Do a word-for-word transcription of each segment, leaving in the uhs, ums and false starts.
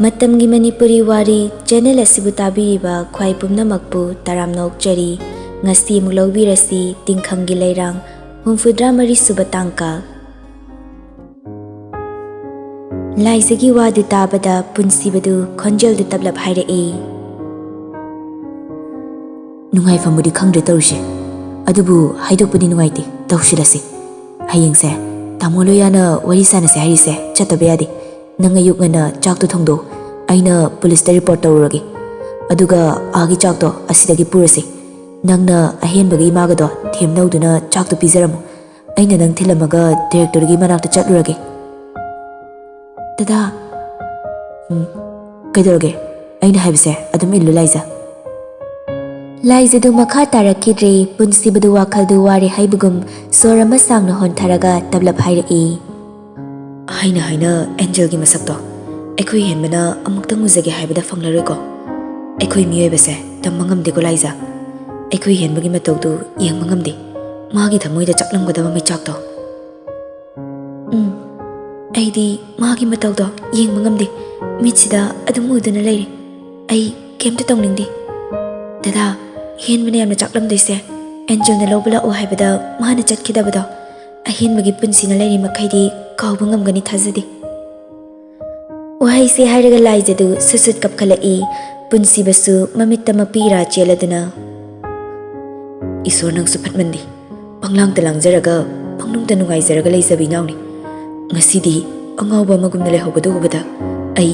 ꯃꯇꯝꯒꯤ ꯃꯅꯤꯄꯨꯔꯤ ꯋꯥꯔꯤ ꯆꯦꯅꯦꯜ ꯑꯁꯤꯕꯨ ꯇꯥꯕꯤꯔꯤꯕ ꯈ꯭ꯋꯥꯏ ꯄꯨꯝꯅꯃꯛꯄꯨ ꯇꯔꯥꯝꯅ ꯑꯣꯛꯆꯔꯤ꯫ ꯉꯁꯤ ꯑꯃꯨꯛ ꯂꯧꯕꯤꯔꯁꯤ ꯇꯤꯡꯈꯪꯒꯤ ꯂꯩꯔꯥꯡ ꯍꯨꯝꯐꯨꯇꯔꯥ ꯃꯔꯤ ꯁꯨꯕ ꯇꯥꯡꯀꯛ꯫ ꯂꯥꯏꯖꯒꯤ ꯋꯥꯗꯨ ꯇꯥꯕꯗ ꯄꯨꯟꯁꯤꯕꯗꯨ ꯈꯣꯟꯖꯦꯜꯗꯨ ꯇꯞꯂꯞ ꯍꯥꯏꯔꯛꯏ꯫ ꯅꯨꯡꯉꯥꯏꯐꯝꯕꯨꯗꯤ ꯈꯪꯗ꯭ꯔꯦ ꯇꯧꯔꯤꯁꯦ, ꯑꯗꯨꯕꯨ ꯍꯥꯏꯗꯣꯛꯄꯗꯤ ꯅꯨꯡꯉꯥꯏꯇꯦ꯫ ꯇꯧꯁꯤꯜꯂꯁꯤ꯫ ꯍꯌꯦꯡꯁꯦ ꯇꯥꯃꯣ ꯂꯣꯌꯥꯅ ꯋꯥꯔꯤ ꯁꯥꯟꯅꯁꯦ ꯍꯥꯏꯔꯤꯁꯦ ꯆꯠꯇꯕ ꯌꯥꯗꯦ꯫ ꯅꯪ ꯑꯌꯨꯛ ꯉꯟꯅ ꯆꯥꯛꯇꯣ ꯊꯣꯡꯗꯣꯛꯎ꯫ ꯑꯩꯅ ꯄꯨꯂꯤꯁꯇ ꯔꯤꯄꯣꯔꯠ ꯇꯧꯔꯨꯔꯒꯦ꯫ ꯑꯗꯨꯒ ꯑꯥꯒꯤ ꯆꯥꯛꯇꯣ ꯑꯁꯤꯗꯒꯤ ꯄꯨꯔꯁꯤ꯫ ꯅꯪꯅ ꯑꯍꯦꯟꯕꯒꯤ ꯏꯃꯥꯒꯗꯣ ꯊꯦꯝꯅꯧꯗꯨꯅ ꯆꯥꯛꯇꯣ ꯄꯤꯖꯔꯝꯃꯨ꯫ ꯑꯩꯅ ꯅꯪ ꯊꯤꯜꯂꯝꯃꯒ ꯗꯤꯔꯦꯛꯇꯔꯒꯤ ꯃꯅꯥꯛꯇ ꯆꯠꯂꯨꯔꯒꯦ꯫ ꯗꯗꯥ꯫ ꯎꯝ, ꯀꯩꯗꯧꯔꯒꯦ? ꯑꯩꯅ ꯍꯥꯏꯕꯁꯦ ꯑꯗꯨꯝ ꯏꯜꯂꯨ, ꯂꯥꯏꯖ꯫ ꯂꯥꯏꯖꯗꯨ ꯃꯈꯥ ꯇꯥꯔꯛꯈꯤꯗ꯭ꯔꯦ꯫ ꯄꯨꯟꯁꯤꯕꯗꯨ ꯋꯥꯈꯜꯗꯨ ꯋꯥꯔꯦ ꯍꯥꯏꯕꯒꯨꯝ ꯁꯣꯔ ꯑꯃ ꯁꯥꯡꯅ ꯍꯣꯟꯊꯔꯒ ꯇꯞꯂꯞ ꯍꯥꯏꯔꯛꯏ꯫ ꯍꯥꯏꯅ ꯍꯥꯏꯅ ꯑꯦꯟꯖꯦꯜꯒꯤ ꯃꯁꯛꯇꯣ ꯑꯩꯈꯣꯏ ꯍꯦꯟꯕꯅ ꯑꯃꯨꯛꯇꯪ ꯎꯖꯒꯦ ꯍꯥꯏꯕꯗ ꯐꯪꯂꯔꯣꯏꯀꯣ꯫ ꯑꯩꯈꯣꯏ ꯃꯤꯑꯣꯏꯕꯁꯦ ꯇꯝꯕ ꯉꯝꯗꯦꯀꯣ, ꯂꯥꯏꯖ꯫ ꯑꯩꯈꯣꯏ ꯍꯦꯟꯕꯒꯤ ꯃꯇꯧꯗꯨ ꯌꯦꯡꯕ ꯉꯝꯗꯦ꯫ ꯃꯥꯒꯤ ꯊꯃꯣꯏꯗ ꯆꯥꯛꯂꯝꯒꯗꯕ ꯃꯩꯆꯥꯛꯇꯣ꯫ ꯎꯝ, ꯑꯩꯗꯤ ꯃꯥꯒꯤ ꯃꯇꯧꯗꯣ ꯌꯦꯡꯕ ꯉꯝꯗꯦ꯫ ꯃꯤꯠꯁꯤꯗ ꯑꯗꯨꯝ ꯎꯗꯨꯅ ꯂꯩꯔꯦ꯫ ꯑꯩ ꯀꯩꯝꯇ ꯇꯧꯅꯤꯡꯗꯦ꯫ ꯗꯗꯥ, ꯍꯦꯟꯕꯅ ꯌꯥꯝꯅ ꯆꯥꯛꯂꯝꯗꯣꯏꯁꯦ ꯑꯦꯟꯖꯦꯜꯅ ꯂꯧꯕ ꯂꯥꯛꯑꯣ ꯍꯥꯏꯕꯗ ꯃꯥꯅ ꯆꯠꯈꯤꯗꯕꯗꯣ꯫ ꯑꯍꯦꯟꯕꯒꯤ ꯄꯨꯟꯁꯤꯅ ꯂꯩꯔꯤ ꯃꯈꯩꯗꯤ ꯀꯥꯎꯕ ꯉꯝꯒꯅꯤ ꯊꯥꯖꯗꯦ꯫ ꯋꯥꯍꯩꯁꯤ ꯍꯥꯏꯔꯒ ꯂꯥꯏꯖꯗꯨ ꯁꯨꯠ ꯁꯨꯠ ꯀꯞꯈꯠꯂꯛꯏ꯫ ꯄꯨꯟꯁꯤꯕꯁꯨ ꯃꯃꯤꯠꯇ ꯃꯄꯤ ꯏꯔꯥ ꯆꯦꯜꯂꯗꯨꯅ, "ꯏꯁꯣꯔ, ꯅꯪꯁꯨ ꯐꯠꯃꯟꯗꯦ꯫ ꯄꯪꯂꯥꯡꯇ ꯂꯥꯡꯖꯔꯒ, ꯄꯪꯅꯨꯡꯗ ꯅꯨꯡꯉꯥꯏꯖꯔꯒ ꯂꯩꯖꯕ ꯏꯅꯥꯎꯅꯤ꯫ ꯉꯁꯤꯗꯤ ꯑꯉꯥꯎꯕ ꯑꯃꯒꯨꯝꯅ ꯂꯩꯍꯧꯕꯗꯨ ꯎꯕꯗ ꯑꯩ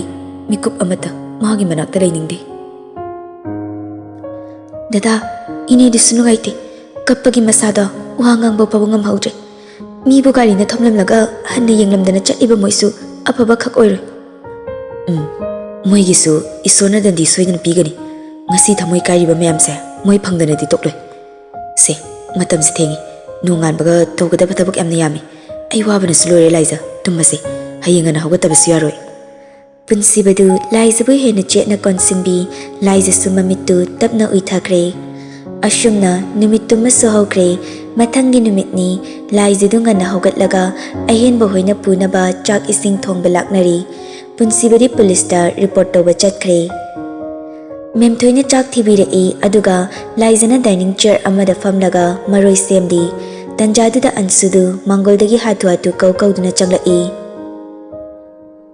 ꯃꯤꯀꯨꯞ ꯑꯃꯠꯇ ꯃꯥꯒꯤ ꯃꯅꯥꯛꯇ ꯂꯩꯅꯤꯡꯗꯦ꯫" ꯗꯗꯥ, ꯏꯅꯦꯗꯨꯁꯨ ꯅꯨꯡꯉꯥꯏꯇꯦ꯫ ꯀꯞꯄꯒꯤ ꯃꯁꯥꯗꯣ ꯋꯥ ꯉꯥꯡꯕ ꯐꯥꯎꯕ ꯉꯝꯍꯧꯗ꯭ꯔꯦ꯫ ꯃꯤꯕꯨ ꯒꯥꯔꯤꯅ ꯊꯣꯝꯂꯝꯂꯒ ꯍꯟꯅ ꯌꯦꯡꯂꯝꯗꯅ ꯆꯠꯂꯤꯕ ꯃꯣꯏꯁꯨ ꯑꯐꯕ ꯈꯛ ꯑꯣꯏꯔꯣꯏ꯫ ꯎꯝ, ꯃꯣꯏꯒꯤꯁꯨ ꯏꯁꯣꯔꯅ ꯗꯟꯗꯤ ꯁꯣꯏꯗꯅ ꯄꯤꯒꯅꯤ꯫ ꯉꯁꯤ ꯊꯃꯣꯏ ꯀꯥꯏꯔꯤꯕ ꯃꯌꯥꯝꯁꯦ ꯃꯣꯏ ꯐꯪꯗꯅꯗꯤ ꯇꯣꯛꯂꯣꯏ꯫ ꯁꯦ, ꯃꯇꯝꯁꯦ ꯊꯦꯡꯉꯤ꯫ ꯅꯣꯡꯉꯥꯟꯕꯒ ꯇꯧꯒꯗꯕ ꯊꯕꯛ ꯌꯥꯝꯅ ꯌꯥꯝꯃꯤ꯫ ꯑꯩ ꯋꯥꯕꯅꯁꯨ ꯂꯣꯏꯔꯦ, ꯂꯥꯏꯖ꯫ ꯇꯨꯝꯃꯁꯦ꯫ ꯍꯌꯦꯡ ꯉꯟꯅ ꯍꯧꯒꯠꯇꯕꯁꯨ ꯌꯥꯔꯣꯏ꯫ ꯄꯨꯟꯁꯤꯕꯗꯨ ꯂꯥꯏꯖꯕꯨ ꯍꯦꯟꯅ ꯆꯦꯠꯅ ꯀꯣꯟꯁꯤꯟꯕꯤ꯫ ꯂꯥꯏꯖꯁꯨ ꯃꯃꯤꯠꯇꯨ ꯇꯞꯅ ꯎꯏꯊꯈ꯭ꯔꯦ꯫ ꯑꯁꯨꯝꯅ ꯅꯨꯃꯤꯠꯇꯨꯃꯁꯨ ꯍꯧꯈ꯭ꯔꯦ꯫ ꯃꯊꯪꯒꯤ ꯅꯨꯃꯤꯠꯅꯤ꯫ ꯂꯥꯏꯖꯗꯨ ꯉꯟꯅ ꯍꯧꯒꯠꯂꯒ ꯑꯍꯦꯟꯕ ꯍꯣꯏꯅ ꯄꯨꯅꯕ ꯆꯥꯛ ꯏꯁꯤꯡ ꯊꯣꯡꯕ ꯂꯥꯛꯅꯔꯤ꯫ ꯄꯨꯟꯁꯤꯕꯗꯤ ꯄꯨꯂꯤꯁꯇ ꯔꯤꯄꯣꯔꯠ ꯇꯧꯕ ꯆꯠꯈ꯭ꯔꯦ꯫ ꯃꯦꯝꯊꯣꯏꯅ ꯆꯥꯛ ꯊꯤꯕꯤꯔꯛꯏ, ꯑꯗꯨꯒ ꯂꯥꯏꯖꯅ ꯗꯥꯏꯅꯤꯡ ꯆꯤꯌꯔ ꯑꯃꯗ ꯐꯝꯂꯒ ꯃꯔꯣꯏ ꯁꯦꯝꯂꯤ꯫ ꯇꯟꯖꯥꯗꯨꯗ ꯑꯟꯁꯨꯗꯨ ꯃꯥꯡꯒꯣꯜꯗꯒꯤ ꯍꯥꯊꯨ ꯍꯥꯊꯨ ꯀꯧ ꯀꯧꯗꯨꯅ ꯆꯪꯂꯛꯏ꯫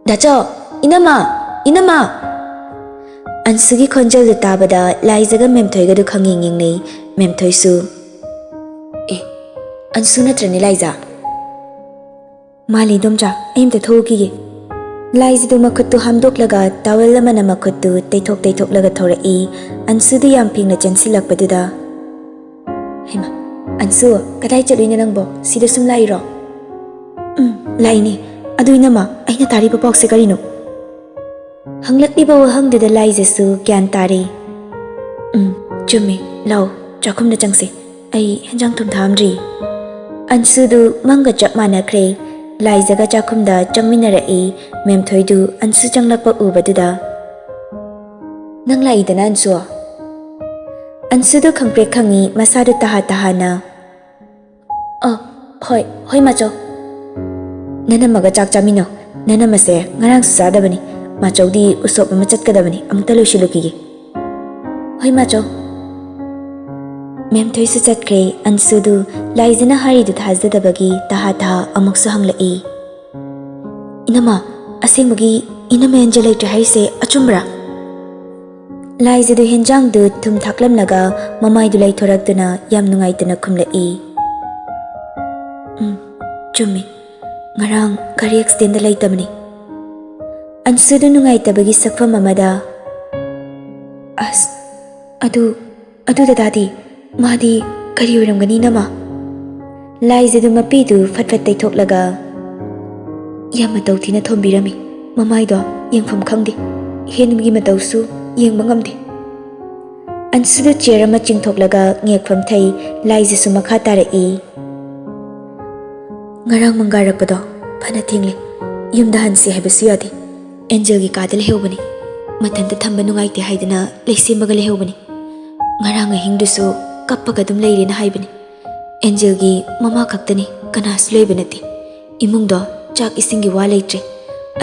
"ꯗꯥꯆꯧ! ꯏꯅꯝꯃ! ꯏꯅꯝꯃ!" ꯑꯟꯁꯨꯒꯤ ꯈꯣꯟꯖꯦꯜꯗꯨ ꯇꯥꯕꯗ ꯂꯥꯏꯖꯒ ꯃꯦꯝꯊꯣꯏꯒꯗꯨ ꯈꯪꯌꯦꯡ ꯌꯦꯡꯅꯩ꯫ ꯃꯦꯝꯊꯣꯏꯁꯨ, "ꯑꯦ, ꯑꯟꯁꯨ ꯅꯠꯇ꯭ꯔꯅꯦ ꯂꯥꯏꯖ?" "ꯃꯥꯜꯂꯤ ꯏꯗꯣꯝꯆꯥ, ꯑꯩ ꯑꯝꯇ ꯊꯣꯛꯎꯈꯤꯒꯦ꯫" ꯂꯥꯏꯖꯗꯨ ꯃꯈꯨꯠꯇꯨ ꯍꯥꯝꯗꯣꯛꯂꯒ ꯇꯥꯋꯦꯜ ꯑꯃꯅ ꯃꯈꯨꯠꯇꯨ ꯇꯩꯊꯣꯛ ꯇꯩꯊꯣꯛꯂꯒ ꯊꯣꯔꯛꯏ꯫ ꯑꯟꯁꯨꯗꯨ ꯌꯥꯝ ꯐꯤꯡꯅ ꯆꯦꯟꯁꯤꯜꯂꯛꯄꯗꯨꯗ, "ꯍꯩꯃꯥ, ꯑꯟꯁꯨ, ꯀꯗꯥꯏ ꯆꯠꯂꯨꯏꯅꯣ ꯅꯪꯕꯣ? ꯁꯤꯗ ꯁꯨꯝ ꯂꯥꯛꯏꯔꯣ?" "ꯎꯝ, ꯂꯥꯛꯏꯅꯦ꯫ ꯑꯗꯨ ꯏꯅꯝꯃ, ꯑꯩꯅ ꯇꯥꯔꯤꯕ ꯄꯥꯎꯁꯦ ꯀꯔꯤꯅꯣ?" ꯍꯪꯂꯛꯂꯤꯕ ꯋꯥꯍꯪꯗꯨꯗ ꯂꯥꯏꯖꯁꯨ ꯒ꯭ꯌꯥꯟ ꯇꯥꯔꯦ꯫ "ꯎꯝ, ꯆꯨꯝꯃꯤ꯫ ꯂꯥꯛꯑꯣ, ꯆꯥꯛꯈꯨꯝꯗ ꯆꯪꯁꯤ꯫ ꯑꯩ ꯍꯦꯟꯖꯥꯡ ꯊꯨꯝ ꯊꯥꯝꯗ꯭ꯔꯤ꯫" ꯑꯟꯁꯨꯗꯨ ꯃꯪꯒ ꯆꯞ ꯃꯥꯟꯅꯈ꯭ꯔꯦ꯫ ꯂꯥꯏꯖꯒ ꯆꯥꯛꯈꯨꯝꯗ ꯆꯪꯃꯤꯟꯅꯔꯛꯏ꯫ ꯃꯦꯝꯊꯣꯏꯗꯨ ꯑꯟꯁꯨ ꯆꯪꯂꯛꯄ ꯎꯕꯗꯨꯗ, "ꯅꯪ ꯂꯥꯛꯏꯗꯅ, ꯑꯟꯁꯨ?" ꯑꯟꯁꯨꯗꯨ ꯈꯪꯄ꯭ꯔꯦꯛ ꯈꯪꯉꯤ, ꯃꯁꯥꯗꯨ ꯇꯍꯥ ꯇꯍꯥꯅ, "ꯑ, ꯍꯣꯏ, ꯍꯣꯏ, ꯃꯥꯆꯧ꯫" "ꯅꯅꯝꯃꯒ ꯆꯥꯛ ꯆꯥꯃꯤꯟꯅꯧ꯫ ꯅꯅꯝꯃꯁꯦ ꯉꯔꯥꯡꯁꯨ ꯆꯥꯗꯕꯅꯤ꯫ ꯃꯥꯆꯧꯗꯤ ꯎꯁꯣꯞ ꯑꯃ ꯆꯠꯀꯗꯕꯅꯤ꯫ ꯑꯃꯨꯛꯇ ꯂꯣꯏꯁꯤꯜꯂꯨꯈꯤꯒꯦ꯫" "ꯍꯣꯏ, ꯃꯥꯆꯧ꯫" ꯃꯦꯝꯊꯣꯏꯁꯨ ꯆꯠꯈ꯭ꯔꯦ꯫ ꯑꯟꯁꯨꯗꯨ ꯂꯥꯏꯖꯅ ꯍꯥꯏꯔꯤꯗꯨ ꯊꯥꯖꯗꯕꯒꯤ ꯇꯍꯥ ꯇꯍꯥ ꯑꯃꯨꯛꯁꯨ ꯍꯪꯂꯛꯏ, "ꯏꯅꯝꯃ, ꯑꯁꯦꯡꯕꯒꯤ ꯏꯅꯝꯃ ꯑꯦꯟꯖꯦꯜ ꯂꯩꯇ꯭ꯔꯦ ꯍꯥꯏꯔꯤꯁꯦ ꯑꯆꯨꯝꯕꯔꯥ?" ꯂꯥꯏꯖꯗꯨ ꯍꯦꯟꯖꯥꯡꯗꯨ ꯊꯨꯝ ꯊꯥꯛꯂꯝꯂꯒ ꯃꯃꯥꯏꯗꯨ ꯂꯩꯊꯣꯔꯛꯇꯨꯅ ꯌꯥꯝ ꯅꯨꯡꯉꯥꯏꯇꯅ ꯈꯨꯝꯂꯛꯏ, "ꯎꯝ, ꯆꯨꯝꯃꯤ꯫ ꯉꯔꯥꯡ ꯒꯥꯔꯤ ꯑꯦꯛꯁꯤꯗꯦꯟꯗ ꯂꯩꯇꯕꯅꯤ꯫" ꯑꯟꯁꯨꯗꯨ ꯅꯨꯡꯉꯥꯏꯇꯕꯒꯤ ꯁꯛꯐꯝ ꯑꯃꯗ, "ꯑꯁ, ꯑꯗꯨ, ꯑꯗꯨ ꯗꯗꯥꯗꯤ? ꯃꯥꯗꯤ ꯀꯔꯤ ꯑꯣꯏꯔꯝꯒꯅꯤ, ꯏꯅꯝꯃ?" ꯂꯥꯏꯖꯗꯨ ꯃꯄꯤꯗꯨ ꯐꯠ ꯐꯠ ꯇꯩꯊꯣꯛꯂꯒ, "ꯌꯥꯝ ꯃꯇꯧ ꯊꯤꯅ ꯊꯣꯝꯕꯤꯔꯝꯃꯤ꯫ ꯃꯃꯥꯏꯗꯣ ꯌꯦꯡꯐꯝ ꯈꯪꯗꯦ꯫ ꯍꯦꯟꯒꯤ ꯃꯇꯧꯁꯨ ꯌꯦꯡꯕ ꯉꯝꯗꯦ꯫" ꯑꯟꯁꯨꯗꯨ ꯆꯤꯌꯔ ꯑꯃ ꯆꯤꯡꯊꯣꯛꯂꯒ ꯉꯦꯛ ꯐꯝꯊꯩ꯫ ꯂꯥꯏꯖꯁꯨ ꯃꯈꯥ ꯇꯥꯔꯛꯏ, "ꯉꯔꯥꯡ ꯃꯪꯒꯥꯔꯛꯄꯗꯣ ꯐꯅ ꯊꯦꯡꯂꯦ꯫ ꯌꯨꯝꯗ ꯍꯟꯁꯤ ꯍꯥꯏꯕꯁꯨ ꯌꯥꯗꯦ꯫ ꯑꯦꯟꯖꯦꯜꯒꯤ ꯀꯥꯗ ꯂꯩꯍꯧꯕꯅꯤ꯫ ꯃꯊꯟꯇ ꯊꯝꯕ ꯅꯨꯡꯉꯥꯏꯇꯦ ꯍꯥꯏꯗꯅ ꯂꯩꯁꯦꯝꯃꯒ ꯂꯩꯍꯧꯕꯅꯤ꯫ ꯉꯔꯥꯡ ꯑꯍꯤꯡꯗꯨꯁꯨ ꯀꯞꯄꯒ ꯑꯗꯨꯝ ꯂꯩꯔꯦꯅ ꯍꯥꯏꯕꯅꯤ꯫ ꯑꯦꯟꯖꯦꯜꯒꯤ ꯃꯃꯥ ꯈꯛꯇꯅꯤ, ꯀꯅꯥꯁꯨ ꯂꯩꯕ ꯅꯠꯇꯦ꯫ ꯏꯃꯨꯡꯗꯣ ꯆꯥꯛ ꯏꯁꯤꯡꯒꯤ ꯋꯥ ꯂꯩꯇ꯭ꯔꯦ꯫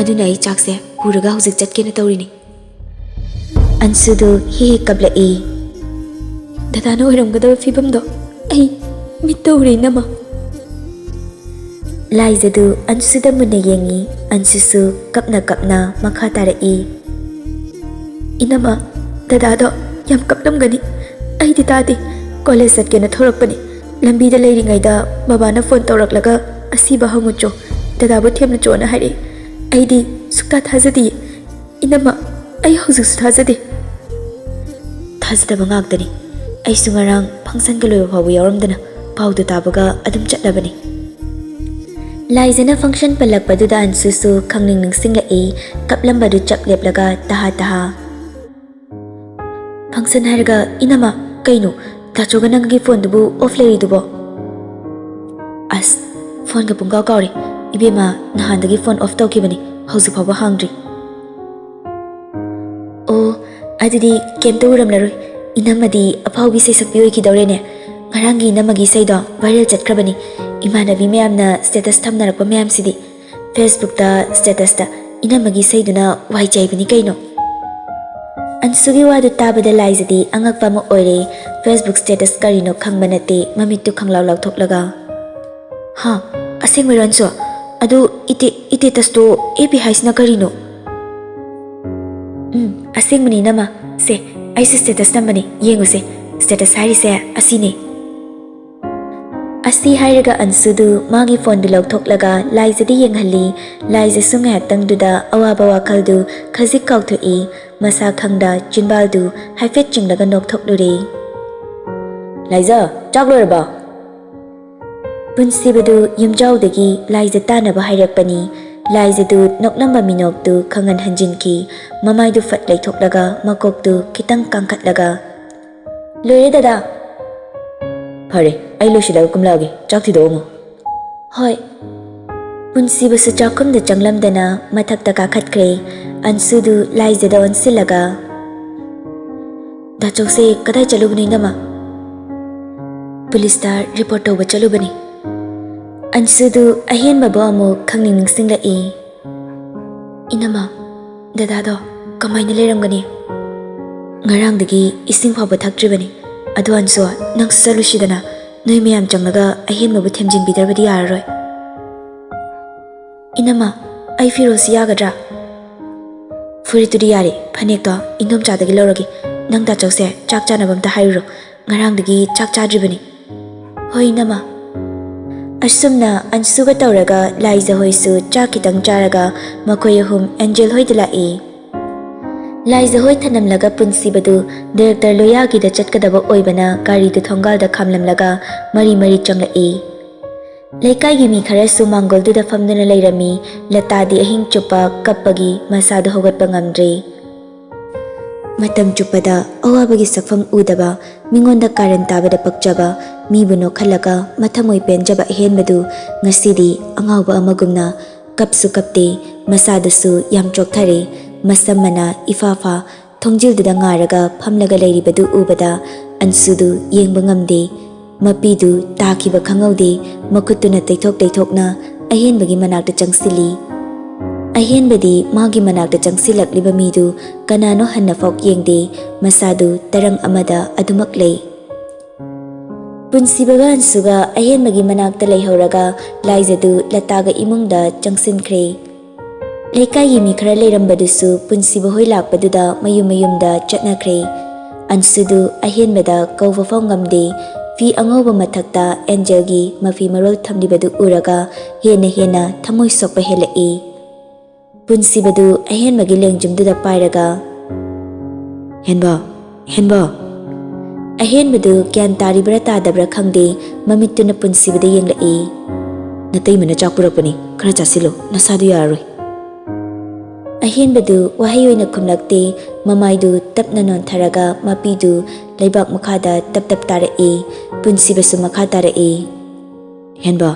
ꯑꯗꯨꯅ ꯑꯩ ꯆꯥꯛꯁꯦ ꯄꯨꯔꯒ ꯍꯧꯖꯤꯛ ꯆꯠꯀꯦꯅ ꯇꯧꯔꯤꯅꯤ꯫ ꯑꯟꯁꯨꯗꯨ ꯍꯦꯛ ꯍꯦꯛ ꯀꯞꯂꯛꯏ꯫ ꯗꯗꯥꯅ ꯑꯣꯏꯔꯝꯒꯗꯕ ꯐꯤꯕꯝꯗꯣ ꯑꯩ ꯃꯤꯠꯇ ꯎꯔꯦ, ꯏꯅꯝꯃ꯫ ꯂꯥꯏꯖꯗꯨ ꯑꯟꯁꯨꯗ ꯃꯨꯟꯅ ꯌꯦꯡꯉꯤ꯫ ꯑꯟꯁꯨꯁꯨ ꯀꯞꯅ ꯀꯞꯅ ꯃꯈꯥ ꯇꯥꯔꯛꯏ꯫ "ꯏꯅꯝꯃ, ꯗꯗꯥꯗꯣ ꯌꯥꯝ ꯀꯞꯂꯝꯒꯅꯤ꯫ ꯑꯩꯗꯤ ꯇꯥꯗꯦ꯫ ꯀꯣꯂꯦꯖ ꯆꯠꯀꯦꯅ ꯊꯣꯔꯛꯄꯅꯤ꯫ ꯂꯝꯕꯤꯗ ꯂꯩꯔꯤꯉꯩꯗ ꯕꯕꯥꯅ ꯐꯣꯟ ꯇꯧꯔꯛꯂꯒ ꯑꯁꯤꯕ ꯍꯪꯉꯨꯆꯣ, ꯗꯗꯥꯕꯨ ꯊꯦꯝꯂꯨꯆꯣꯅ ꯍꯥꯏꯔꯛꯏ꯫ ꯑꯩꯗꯤ ꯁꯨꯛꯊꯥ ꯊꯥꯖꯗꯤꯌꯦ꯫ ꯏꯅꯝꯃ, ꯑꯩ ꯍꯧꯖꯤꯛꯁꯨ ꯊꯥꯖꯗꯦ꯫" ꯊꯥꯖꯗꯕ ꯉꯥꯛꯇꯅꯤ꯫ ꯑꯩꯁꯨ ꯉꯔꯥꯡ ꯐꯪꯁꯟꯒ ꯂꯣꯏꯕ ꯐꯥꯎꯕ ꯌꯥꯎꯔꯝꯗꯅ ꯄꯥꯎꯗꯨ ꯇꯥꯕꯒ ꯑꯗꯨꯝ ꯆꯠꯂꯕꯅꯤ꯫ ꯂꯥꯏꯖꯅ ꯐꯪꯁꯟ ꯄꯜꯂꯛꯄꯗꯨꯗ ꯑꯟꯁꯨꯁꯨ ꯈꯪꯅꯤꯡ ꯅꯤꯡꯁꯤꯡꯂꯛꯏ꯫ ꯀꯞꯂꯝꯕꯗꯨ ꯆꯞ ꯂꯦꯞꯂꯒ ꯇꯍꯥ ꯇꯍꯥ꯫ "ꯐꯪꯁꯟ ꯍꯥꯏꯔꯒ ꯏꯅꯝꯃ, ꯀꯩꯅꯣ ꯇꯥꯆꯧꯒ ꯅꯪꯒꯤ ꯐꯣꯟꯗꯨꯕꯨ ꯑꯣꯐ ꯂꯩꯔꯤꯗꯨꯕꯣ?" "ꯑꯁ, ꯐꯣꯟꯒ ꯄꯨꯡꯀꯥꯎ ꯀꯥꯎꯔꯦ꯫ ꯏꯕꯦꯝꯃ, ꯅꯍꯥꯟꯗꯒꯤ ꯐꯣꯟ ꯑꯣꯐ ꯇꯧꯈꯤꯕꯅꯤ, ꯍꯧꯖꯤꯛ ꯐꯥꯎꯕ ꯍꯥꯡꯗ꯭ꯔꯤ꯫" "ꯑꯣ, ꯑꯗꯨꯗꯤ ꯀꯩꯝꯇ ꯎꯔꯝꯂꯔꯣꯏ꯫ ꯏꯅꯝꯃꯗꯤ ꯑꯐꯥꯎꯕꯤ ꯁꯩꯁꯛꯄꯤ ꯑꯣꯏꯈꯤꯗꯧꯔꯦꯅꯦ꯫ ꯉꯔꯥꯡꯒꯤ ꯏꯅꯝꯃꯒꯤ ꯏꯁꯩꯗꯣ ꯚꯥꯏꯔꯦꯜ ꯆꯠꯈ꯭ꯔꯕꯅꯤ꯫ ꯏꯃꯥꯟꯅꯕꯤ ꯃꯌꯥꯝꯅ ꯁ꯭ꯇꯦꯇꯁ ꯊꯝꯅꯔꯛꯄ ꯃꯌꯥꯝꯁꯤꯗꯤ꯫ ꯐꯦꯁꯕꯨꯛꯇ ꯁ꯭ꯇꯦꯇꯁꯇ ꯏꯅꯝꯃꯒꯤ ꯏꯁꯩꯗꯨꯅ ꯋꯥꯏ ꯆꯥꯏꯕꯅꯤ ꯀꯩꯅꯣ꯫" ꯑꯟꯁꯨꯒꯤ ꯋꯥꯗꯨ ꯇꯥꯕꯗ ꯂꯥꯏꯖꯗꯤ ꯑꯉꯛꯄ ꯑꯃ ꯑꯣꯏꯔꯦ꯫ ꯐꯦꯁꯕꯨꯛ ꯁ꯭ꯇꯦꯇꯁ ꯀꯔꯤꯅꯣ ꯈꯪꯕ ꯅꯠꯇꯦ, ꯃꯃꯤꯠꯇꯨ ꯈꯪꯂꯥꯎ ꯂꯥꯎꯊꯣꯛꯂꯒ꯫ "ꯍꯥ? ꯑꯁꯦꯡꯕꯩꯔꯣ ꯑꯟꯁꯨ? ꯑꯗꯨ ꯏꯇꯦ-, ꯏꯇꯦꯇꯁꯇꯣ ꯑꯦꯐ ꯕꯤ ꯍꯥꯏꯁꯤꯅ ꯀꯔꯤꯅꯣ?" "ꯎꯝ, ꯑꯁꯦꯡꯕꯅꯤ ꯏꯅꯝꯃ꯫ ꯁꯦ, ꯑꯩꯁꯨ ꯁ꯭ꯇꯦꯇꯁ ꯊꯝꯕꯅꯤ, ꯌꯦꯡꯉꯨꯁꯦ꯫ ꯁ꯭ꯇꯦꯇꯁ ꯍꯥꯏꯔꯤꯁꯦ ꯑꯁꯤꯅꯤ꯫" ꯑꯁꯤ ꯍꯥꯏꯔꯒ ꯑꯟꯁꯨꯗꯨ ꯃꯥꯒꯤ ꯐꯣꯟꯗꯨ ꯂꯧꯊꯣꯛꯂꯒ ꯂꯥꯏꯖꯗ ꯌꯦꯡꯍꯜꯂꯤ꯫ ꯂꯥꯏꯖꯁꯨ ꯉꯥꯏꯍꯥꯛꯇꯪꯗꯨꯗ ꯑꯋꯥꯕ ꯋꯥꯈꯜꯗꯨ ꯈꯖꯤꯛ ꯀꯥꯎꯊꯣꯛꯏ꯫ ꯃꯁꯥ ꯈꯪꯗ ꯆꯤꯟꯕꯥꯜꯗꯨ ꯍꯥꯏꯐꯦꯠ ꯆꯤꯡꯂꯒ ꯅꯣꯛꯊꯣꯛꯂꯨꯔꯦ꯫ "ꯂꯥꯏꯖ, ꯆꯥꯛ ꯂꯣꯏꯔꯕ?" ꯄꯨꯟꯁꯤꯕꯗꯨ ꯌꯨꯝꯖꯥꯎꯗꯒꯤ ꯂꯥꯏꯖ ꯇꯥꯅꯕ ꯍꯥꯏꯔꯛꯄꯅꯤ꯫ ꯂꯥꯏꯖꯗꯨ ꯅꯣꯛꯂꯝꯕ ꯃꯤꯅꯣꯛꯇꯨ ꯈꯪꯍꯟ ꯍꯟꯖꯤꯟꯈꯤ꯫ ꯃꯃꯥꯏꯗꯨ ꯐꯠ ꯂꯩꯊꯣꯛꯂꯒ ꯃꯀꯣꯛꯇꯨ ꯈꯤꯇꯪ ꯀꯥꯡꯈꯠꯂꯒ, "ꯂꯣꯏꯔꯦ ꯗꯗꯥ꯫" "ꯐꯔꯦ, ꯑꯩ ꯂꯣꯏꯁꯤꯜꯂꯒ ꯀꯨꯝꯂꯛꯑꯒꯦ꯫ ꯆꯥꯛ ꯊꯤꯗꯣꯛꯑꯝꯃꯣ꯫" "ꯍꯣꯏ꯫" ꯄꯨꯟꯁꯤꯕꯁꯨ ꯆꯥꯛꯈꯨꯝꯗ ꯆꯪꯂꯝꯗꯅ ꯃꯊꯛꯇ ꯀꯥꯈꯠꯈ꯭ꯔꯦ꯫ ꯑꯟꯁꯨꯗꯨ ꯂꯥꯏꯖꯗ ꯑꯣꯟꯁꯤꯜꯂꯒ, "ꯗꯥꯆꯧꯁꯦ ꯀꯗꯥꯏ ꯆꯠꯂꯨꯕꯅꯣ ꯏꯅꯝꯃ?" "ꯄꯨꯂꯤꯁꯇ ꯔꯤꯄꯣꯔꯠ ꯇꯧꯕ ꯆꯠꯂꯨꯕꯅꯤ꯫" ꯑꯟꯁꯨꯗꯨ ꯑꯍꯦꯟꯕꯕꯨ ꯑꯃꯨꯛ ꯈꯪꯅꯤꯡ ꯅꯤꯡꯁꯤꯡꯂꯛꯏ꯫ ꯏꯅꯝꯃ, ꯗꯗꯥꯗꯣ ꯀꯃꯥꯏꯅ ꯂꯩꯔꯝꯒꯅꯤ? ꯉꯔꯥꯡꯗꯒꯤ ꯏꯁꯤꯡ ꯐꯥꯎꯕ ꯊꯛꯇ꯭ꯔꯤꯕꯅꯤ꯫ ꯑꯗꯨ ꯑꯟꯁꯨ, ꯅꯪꯁꯨ ꯆꯠꯂꯨꯁꯤꯗꯅ꯫ ꯅꯣꯏ ꯃꯌꯥꯝ ꯆꯪꯂꯒ ꯑꯍꯦꯟꯕꯕꯨ ꯊꯦꯝꯖꯤꯟꯕꯤꯗ꯭ꯔꯕꯗꯤ ꯌꯥꯔꯔꯣꯏ꯫ ꯏꯅꯝꯃ, ꯑꯩ ꯐꯤꯔꯣꯜꯁꯤ ꯌꯥꯒꯗ꯭ꯔꯥ? ꯐꯨꯔꯤꯠꯇꯨꯗꯤ ꯌꯥꯔꯦ, ꯐꯅꯦꯛꯇꯣ ꯏꯟꯗꯣꯝꯆꯥꯗꯒꯤ ꯂꯧꯔꯒꯦ꯫ ꯅꯪ ꯇꯥꯆꯧꯁꯦ ꯆꯥꯛ ꯆꯥꯅꯕ ꯑꯝꯇ ꯍꯥꯏꯔꯨꯔꯣ꯫ ꯉꯔꯥꯡꯗꯒꯤ ꯆꯥꯛ ꯆꯥꯗ꯭ꯔꯤꯕꯅꯤ꯫ ꯍꯣꯏ, ꯏꯅꯝꯃ꯫ ꯑꯁꯨꯝꯅ ꯑꯟꯁꯨꯒ ꯇꯧꯔꯒ ꯂꯥꯏꯖꯍꯣꯏꯁꯨ ꯆꯥꯛ ꯈꯤꯇꯪ ꯆꯥꯔꯒ ꯃꯈꯣꯏ ꯑꯍꯨꯝ ꯑꯦꯟꯖꯦꯜ ꯍꯣꯏꯗ ꯂꯥꯛꯏ꯫ ꯂꯥꯏꯖꯍꯣꯏ ꯊꯅꯝꯂꯒ ꯄꯨꯟꯁꯤꯕꯗꯨ ꯗꯥꯏꯔꯦꯛꯇꯔ ꯂꯣꯌꯥꯒꯤꯗ ꯆꯠꯀꯗꯕ ꯑꯣꯏꯕꯅ ꯒꯥꯔꯤꯗꯨ ꯊꯣꯡꯒꯥꯜꯗ ꯈꯥꯝꯂꯝꯂꯒ ꯃꯔꯤ ꯃꯔꯤ ꯆꯪꯂꯛꯏ꯫ ꯂꯩꯀꯥꯏꯒꯤ ꯃꯤ ꯈꯔꯁꯨ ꯃꯥꯡꯒꯣꯜꯗꯨꯗ ꯐꯝꯗꯨꯅ ꯂꯩꯔꯝꯃꯤ꯫ ꯂꯇꯥꯗꯤ ꯑꯍꯤꯡ ꯆꯨꯞꯄ ꯀꯞꯄꯒꯤ ꯃꯁꯥꯗꯨ ꯍꯧꯒꯠꯄ ꯉꯝꯗ꯭ꯔꯦ꯫ ꯃꯇꯝ ꯆꯨꯞꯄꯗ ꯑꯋꯥꯕꯒꯤ ꯁꯛꯐꯝ ꯎꯗꯕ, ꯃꯤꯉꯣꯟꯗ ꯀꯥꯔꯟ ꯇꯥꯕꯗ ꯄꯛꯆꯕ, ꯃꯤꯕꯨ ꯅꯣꯛꯍꯜꯂꯒ ꯃꯊꯃꯣꯏ ꯄꯦꯟꯖꯕ ꯑꯍꯦꯟꯕꯗꯨ ꯉꯁꯤꯗꯤ ꯑꯉꯥꯎꯕ ꯑꯃꯒꯨꯝꯅ ꯀꯞꯁꯨ ꯀꯞꯇꯦ, ꯃꯁꯥꯗꯨꯁꯨ ꯌꯥꯝ ꯆꯣꯛꯊꯔꯦ꯫ ꯃꯁꯝ ꯃꯅꯥ ꯏꯐꯥ ꯐꯥ, ꯊꯣꯡꯖꯤꯜꯗꯨꯗ ꯉꯥꯔꯒ ꯐꯝꯂꯒ ꯂꯩꯔꯤꯕꯗꯨ ꯎꯕꯗ ꯑꯟꯁꯨꯗꯨ ꯌꯦꯡꯕ ꯉꯝꯗꯦ꯫ ꯃꯄꯤꯗꯨ ꯇꯥꯈꯤꯕ ꯈꯪꯍꯧꯗꯦ, ꯃꯈꯨꯠꯇꯨꯅ ꯇꯩꯊꯣꯛ ꯇꯩꯊꯣꯛꯅ ꯑꯍꯦꯟꯕꯒꯤ ꯃꯅꯥꯛꯇ ꯆꯪꯁꯤꯜꯂꯤ꯫ ꯑꯍꯦꯟꯕꯗꯤ ꯃꯥꯒꯤ ꯃꯅꯥꯛꯇ ꯆꯪꯁꯤꯜꯂꯛꯂꯤꯕ ꯃꯤꯗꯨ ꯀꯅꯥꯅꯣ ꯍꯟꯅ ꯐꯥꯎ ꯌꯦꯡꯗꯦ, ꯃꯁꯥꯗꯨ ꯇꯔꯪ ꯑꯃꯗ ꯑꯗꯨꯃꯛ ꯂꯩ꯫ ꯄꯨꯟꯁꯤꯕꯒ ꯑꯟꯁꯨꯒ ꯑꯍꯦꯟꯕꯒꯤ ꯃꯅꯥꯛꯇ ꯂꯩꯍꯧꯔꯒ ꯂꯥꯏꯖꯗꯨ ꯂꯇꯥꯒ ꯏꯃꯨꯡꯗ ꯆꯪꯁꯤꯟꯈ꯭ꯔꯦ꯫ ꯂꯩꯀꯥꯏꯒꯤ ꯃꯤ ꯈꯔ ꯂꯩꯔꯝꯕꯗꯨꯁꯨ ꯄꯨꯟꯁꯤꯕ ꯍꯣꯏ ꯂꯥꯛꯄꯗꯨꯗ ꯃꯌꯨꯝ ꯃꯌꯨꯝꯗ ꯆꯠꯅꯈ꯭ꯔꯦ꯫ ꯑꯟꯁꯨꯗꯨ ꯑꯍꯦꯟꯕꯗ ꯀꯧꯕ ꯐꯥꯎ ꯉꯝꯗꯦ꯫ ꯐꯤ ꯑꯉꯧꯕ ꯃꯊꯛꯇ ꯑꯦꯟꯖꯦꯜꯒꯤ ꯃꯐꯤ ꯃꯔꯣꯜ ꯊꯝꯂꯤꯕꯗꯨ ꯎꯔꯒ ꯍꯦꯟꯅ ꯍꯦꯟꯅ ꯊꯃꯣꯏ ꯁꯣꯛꯄ ꯍꯦꯜꯂꯛꯏ꯫ ꯄꯨꯟꯁꯤꯕꯗꯨ ꯑꯍꯦꯟꯕꯒꯤ ꯂꯦꯡꯖꯨꯝꯗꯨꯗ ꯄꯥꯏꯔꯒ, "ꯍꯦꯟꯕ, ꯍꯦꯟꯕ!" ꯑꯍꯦꯟꯕꯗꯨ ꯒ꯭ꯌꯥꯟ ꯇꯥꯔꯤꯕ꯭ꯔꯥ ꯇꯥꯗꯕ꯭ꯔꯥ ꯈꯪꯗꯦ, ꯃꯃꯤꯠꯇꯨꯅ ꯄꯨꯟꯁꯤꯕꯗ ꯌꯦꯡꯂꯛꯏ꯫ "ꯅꯇꯩꯃꯅ ꯆꯥꯛ ꯄꯨꯔꯛꯄꯅꯤ, ꯈꯔ ꯆꯥꯁꯤꯜꯂꯨ, ꯅꯁꯥꯗꯨ ꯌꯥꯔꯔꯣꯏ꯫" ꯑꯍꯦꯟꯕꯗꯨ ꯋꯥꯍꯩ ꯑꯣꯏꯅ ꯈꯨꯝꯂꯛꯇꯦ, ꯃꯃꯥꯏꯗꯨ ꯇꯞꯅ ꯅꯣꯟꯊꯔꯒ ꯃꯄꯤꯗꯨ ꯂꯩꯕꯥꯛ ꯃꯈꯥꯗ ꯇꯞ ꯇꯞ ꯇꯥꯔꯛꯏ꯫ ꯄꯨꯟꯁꯤꯕꯁꯨ ꯃꯈꯥ ꯇꯥꯔꯛꯏ꯫ "ꯍꯦꯟꯕ,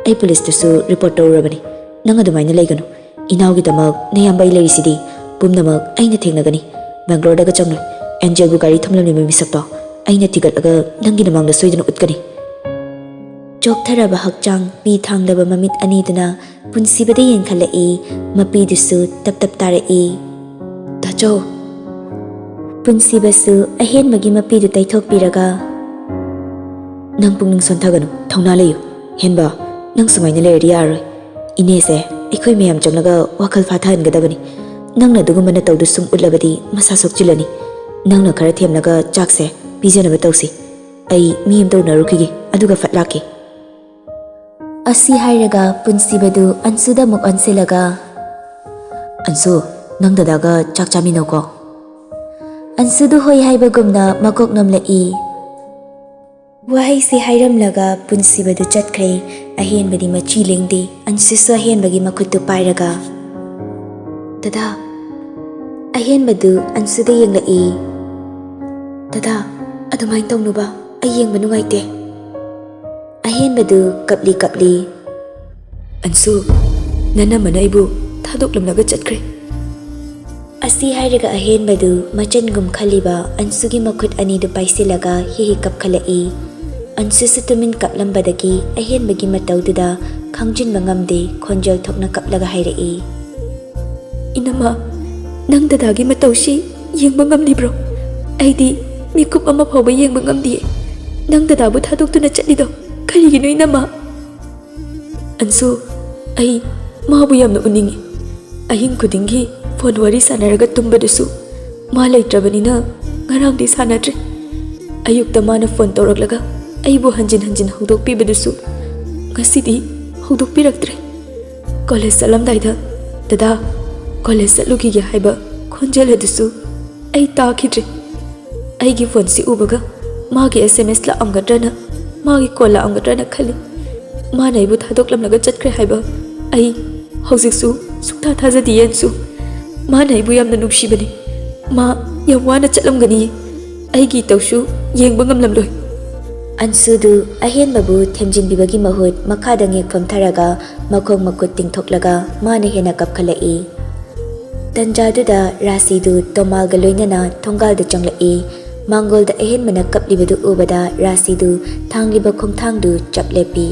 ꯑꯩ ꯄꯨꯂꯤꯁꯇꯁꯨ ꯔꯤꯄꯣꯔꯠ ꯇꯧꯔꯨꯔꯕꯅꯤ꯫ ꯅꯪ ꯑꯗꯨꯃꯥꯏꯅ ꯂꯩꯒꯅꯨ꯫ ꯏꯅꯥꯎꯒꯤꯗꯃꯛ ꯅꯌꯥꯝꯕ ꯑꯩ ꯂꯩꯔꯤꯁꯤꯗꯤ꯫ ꯄꯨꯝꯅꯃꯛ ꯑꯩꯅ ꯊꯦꯡꯅꯒꯅꯤ꯫ ꯕꯦꯡꯒ꯭ꯂꯣꯔꯗꯒ ꯆꯪꯂꯣꯏ꯫ ꯑꯦꯟꯖꯦꯜꯕꯨ ꯒꯥꯔꯤ ꯊꯝꯂꯝꯂꯤꯕ ꯃꯤꯁꯛꯇꯣ ꯑꯩꯅ ꯊꯤꯒꯠꯂꯒ ꯅꯪꯒꯤ ꯅꯃꯥꯡꯗ ꯁꯣꯏꯗꯅ ꯎꯠꯀꯅꯤ꯫" ꯆꯣꯛꯊꯔꯕ ꯍꯛꯆꯥꯡ, ꯄꯤ ꯊꯥꯡꯂꯕ ꯃꯃꯤꯠ ꯑꯅꯤꯗꯨꯅ ꯄꯨꯟꯁꯤꯕꯗ ꯌꯦꯡꯈꯠꯂꯛꯏ꯫ ꯃꯄꯤꯗꯨꯁꯨ ꯇꯞ ꯇꯞ ꯇꯥꯔꯛꯏ꯫ "ꯇꯥꯆꯧ!" ꯄꯨꯟꯁꯤꯕꯁꯨ ꯑꯍꯦꯟꯕꯒꯤ ꯃꯄꯤꯗꯨ ꯇꯩꯊꯣꯛꯄꯤꯔꯒ, "ꯅꯪ ꯄꯨꯛꯅꯤꯡ ꯁꯣꯟꯊꯒꯅꯨ, ꯊꯧꯅꯥ ꯂꯩꯌꯨ꯫ ꯍꯦꯟꯕ, ꯅꯪ ꯁꯨꯃꯥꯏꯅ ꯂꯩꯔꯗꯤ ꯌꯥꯔꯔꯣꯏ꯫ ꯏꯅꯦꯁꯦ ꯑꯩꯈꯣꯏ ꯃꯌꯥꯝ ꯆꯪꯂꯒ ꯋꯥꯈꯜ ꯐꯥꯊꯍꯟꯒꯗꯕꯅꯤ꯫ ꯅꯪꯅ ꯑꯗꯨꯒꯨꯝꯕ ꯅꯇꯧꯗꯨ ꯁꯨꯝ ꯎꯠꯂꯕꯗꯤ ꯃꯁꯥ ꯁꯣꯛꯆꯤꯜꯂꯅꯤ꯫ ꯅꯪꯅ ꯈꯔ ꯊꯦꯝꯂꯒ ꯆꯥꯛꯁꯦ ꯄꯤꯖꯅꯕ ꯇꯧꯁꯤ꯫ ꯑꯩ ꯃꯤ ꯑꯃꯗ ꯎꯅꯔꯨꯈꯤꯒꯦ, ꯑꯗꯨꯒ ꯐꯠ ꯂꯥꯛꯀꯦ꯫" ꯑꯁꯤ ꯍꯥꯏꯔꯒ ꯄꯨꯟꯁꯤꯕꯗꯨ ꯑꯟꯁꯨꯗ ꯑꯃꯨꯛ ꯑꯣꯟꯁꯤꯜꯂꯒ, "ꯑꯟꯁꯨ, ꯅꯪ ꯗꯗꯥꯒ ꯆꯥꯛ ꯆꯥꯃꯤꯟꯅꯧꯀꯣ꯫" ꯑꯟꯁꯨꯗꯨ ꯍꯣꯏ ꯍꯥꯏꯕꯒꯨꯝꯅ ꯃꯀꯣꯛ ꯅꯣꯝꯂꯛꯏ꯫ ꯋꯥꯍꯩꯁꯤ ꯍꯥꯏꯔꯝꯂꯒ ꯄꯨꯟꯁꯤꯕꯗꯨ ꯆꯠꯈ꯭ꯔꯦ꯫ ꯑꯍꯦꯟꯕꯗꯤ ꯃꯆꯤ ꯂꯦꯡꯗꯦ꯫ ꯑꯟꯁꯨꯁꯨ ꯑꯍꯦꯟꯕꯒꯤ ꯃꯈꯨꯠꯇꯨ ꯄꯥꯏꯔꯒ, "ꯗꯗꯥ꯫" ꯑꯍꯦꯟꯕꯗꯨ ꯑꯟꯁꯨꯗ ꯌꯦꯡꯂꯛꯏ꯫ "ꯗꯗꯥ, ꯑꯗꯨꯃꯥꯏꯅ ꯇꯧꯅꯨꯕ, ꯑꯩ ꯌꯦꯡꯕ ꯅꯨꯡꯉꯥꯏꯇꯦ꯫" ꯑꯍꯦꯟꯕꯗꯨ ꯀꯞꯂꯤ ꯀꯞꯂꯤ, "ꯑꯟꯁꯨ, ꯅꯅꯝꯃꯅ ꯑꯩꯕꯨ ꯊꯥꯗꯣꯛꯂꯝꯂꯒ ꯆꯠꯈ꯭ꯔꯦ꯫" ꯑꯁꯤ ꯍꯥꯏꯔꯒ ꯑꯍꯦꯟꯕꯗꯨ ꯃꯆꯟꯒꯨꯝ ꯈꯜꯂꯤꯕ ꯑꯟꯁꯨꯒꯤ ꯃꯈꯨꯠ ꯑꯅꯤꯗꯨ ꯄꯥꯏꯁꯤꯜꯂꯒ ꯍꯤ ꯍꯤ ꯀꯞꯈꯠꯂꯛꯏ꯫ ꯑꯟꯁꯨꯁꯨ ꯇꯨꯃꯤꯟ ꯀꯞꯂꯝꯕꯗꯒꯤ ꯑꯍꯦꯟꯕꯒꯤ ꯃꯇꯧꯗꯨꯗ ꯈꯪꯖꯤꯟꯕ ꯉꯝꯗꯦ, ꯈꯣꯟꯖꯦꯜ ꯊꯣꯛꯅ ꯀꯞꯂꯒ ꯍꯥꯏꯔꯛꯏ, "ꯏꯅꯝꯃ, ꯅꯪ ꯗꯗꯥꯒꯤ ꯃꯇꯧꯁꯤ ꯌꯦꯡꯕ ꯉꯝꯂꯤꯕ꯭ꯔꯣ? ꯑꯩꯗꯤ ꯃꯤꯀꯨꯞ ꯑꯃ ꯐꯥꯎꯕ ꯌꯦꯡꯕ ꯉꯝꯗꯤꯌꯦ꯫ ꯅꯪ ꯗꯗꯥꯕꯨ ꯊꯥꯗꯣꯛꯇꯨꯅ ꯆꯠꯂꯤꯗꯣ ꯀꯔꯤꯒꯤꯅꯣ, ꯏꯅꯝꯃ?" "ꯑꯟꯁꯨ, ꯑꯩ ꯃꯥꯕꯨ ꯌꯥꯝꯅ ꯎꯅꯤꯡꯉꯤ꯫ ꯑꯍꯤꯡ ꯈꯨꯗꯤꯡꯒꯤ ꯐꯣꯟ ꯋꯥꯔꯤ ꯁꯥꯟꯅꯔꯒ ꯇꯨꯝꯕꯗꯨꯁꯨ ꯃꯥ ꯂꯩꯇ꯭ꯔꯕꯅꯤꯅ ꯉꯔꯥꯡꯗꯤ ꯁꯥꯟꯅꯗ꯭ꯔꯦ꯫ ꯑꯌꯨꯛꯇ ꯃꯥꯅ ꯐꯣꯟ ꯇꯧꯔꯛꯂꯒ ꯑꯩꯕꯨ ꯍꯟꯖꯤꯟ ꯍꯟꯖꯤꯟ ꯍꯧꯗꯣꯛꯄꯤꯕꯗꯨꯁꯨ ꯉꯁꯤꯗꯤ ꯍꯧꯗꯣꯛꯄꯤꯔꯛꯇ꯭ꯔꯦ꯫ ꯀꯣꯂꯦꯖ ꯆꯠꯂꯝꯗꯥꯏꯗ, 'ꯗꯗꯥ, ꯀꯣꯂꯦꯖ ꯆꯠꯂꯨꯈꯤꯒꯦ' ꯍꯥꯏꯕ ꯈꯣꯟꯖꯦꯜ ꯑꯗꯨꯁꯨ ꯑꯩ ꯇꯥꯈꯤꯗ꯭ꯔꯦ꯫ ꯑꯩꯒꯤ ꯐꯣꯟꯁꯤ ꯎꯕꯒ ꯃꯥꯒꯤ ꯑꯦꯁ ꯑꯦꯝ ꯑꯦꯁ ꯂꯥꯛꯑꯝꯒꯗ꯭ꯔꯅ, ꯃꯥꯒꯤ ꯀꯣꯜ ꯂꯥꯛꯑꯝꯒꯗ꯭ꯔꯅ ꯈꯜꯂꯤ꯫ ꯃꯥꯅ ꯑꯩꯕꯨ ꯊꯥꯗꯣꯛꯂꯝꯂꯒ ꯆꯠꯈ꯭ꯔꯦ ꯍꯥꯏꯕ ꯑꯩ ꯍꯧꯖꯤꯛꯁꯨ ꯁꯨꯡꯊꯥ ꯊꯥꯖꯗꯤꯌꯦ ꯑꯟꯁꯨ꯫ ꯃꯥꯅ ꯑꯩꯕꯨ ꯌꯥꯝꯅ ꯅꯨꯡꯁꯤꯕꯅꯤ꯫ ꯃꯥ ꯌꯥꯝ ꯋꯥꯅ ꯆꯠꯂꯝꯒꯅꯤꯌꯦ꯫ ꯑꯩꯒꯤ ꯏꯇꯧꯁꯨ ꯌꯦꯡꯕ ꯉꯝꯂꯝꯂꯣꯏ꯫" ꯑꯟꯁꯨꯗꯨ ꯑꯍꯦꯟꯕꯕꯨ ꯊꯦꯝꯖꯤꯟꯕꯤꯕꯒꯤ ꯃꯍꯨꯠ ꯃꯈꯥꯗ ꯉꯦꯛ ꯐꯝꯊꯔꯒ ꯃꯈꯣꯡ ꯃꯈꯨꯠ ꯇꯤꯡꯊꯣꯛꯂꯒ ꯃꯥꯅ ꯍꯦꯟꯅ ꯀꯞꯈꯠꯂꯛꯏ꯫ ꯇꯟꯖꯥꯗꯨꯗ ꯔꯥꯁꯤꯗꯨ ꯇꯣꯃꯥꯜꯒ ꯂꯣꯏꯅꯅ ꯊꯣꯡꯒꯥꯜꯗ ꯆꯪꯂꯛꯏ꯫ ꯃꯥꯡꯒꯣꯜꯗ ꯑꯍꯦꯟꯕꯅ ꯀꯞꯂꯤꯕꯗꯨ ꯎꯕꯗ ꯔꯥꯁꯤꯗꯨ ꯊꯥꯡꯂꯤꯕ ꯈꯣꯡꯊꯥꯡꯗꯨ ꯆꯞ ꯂꯦꯞꯄꯤ꯫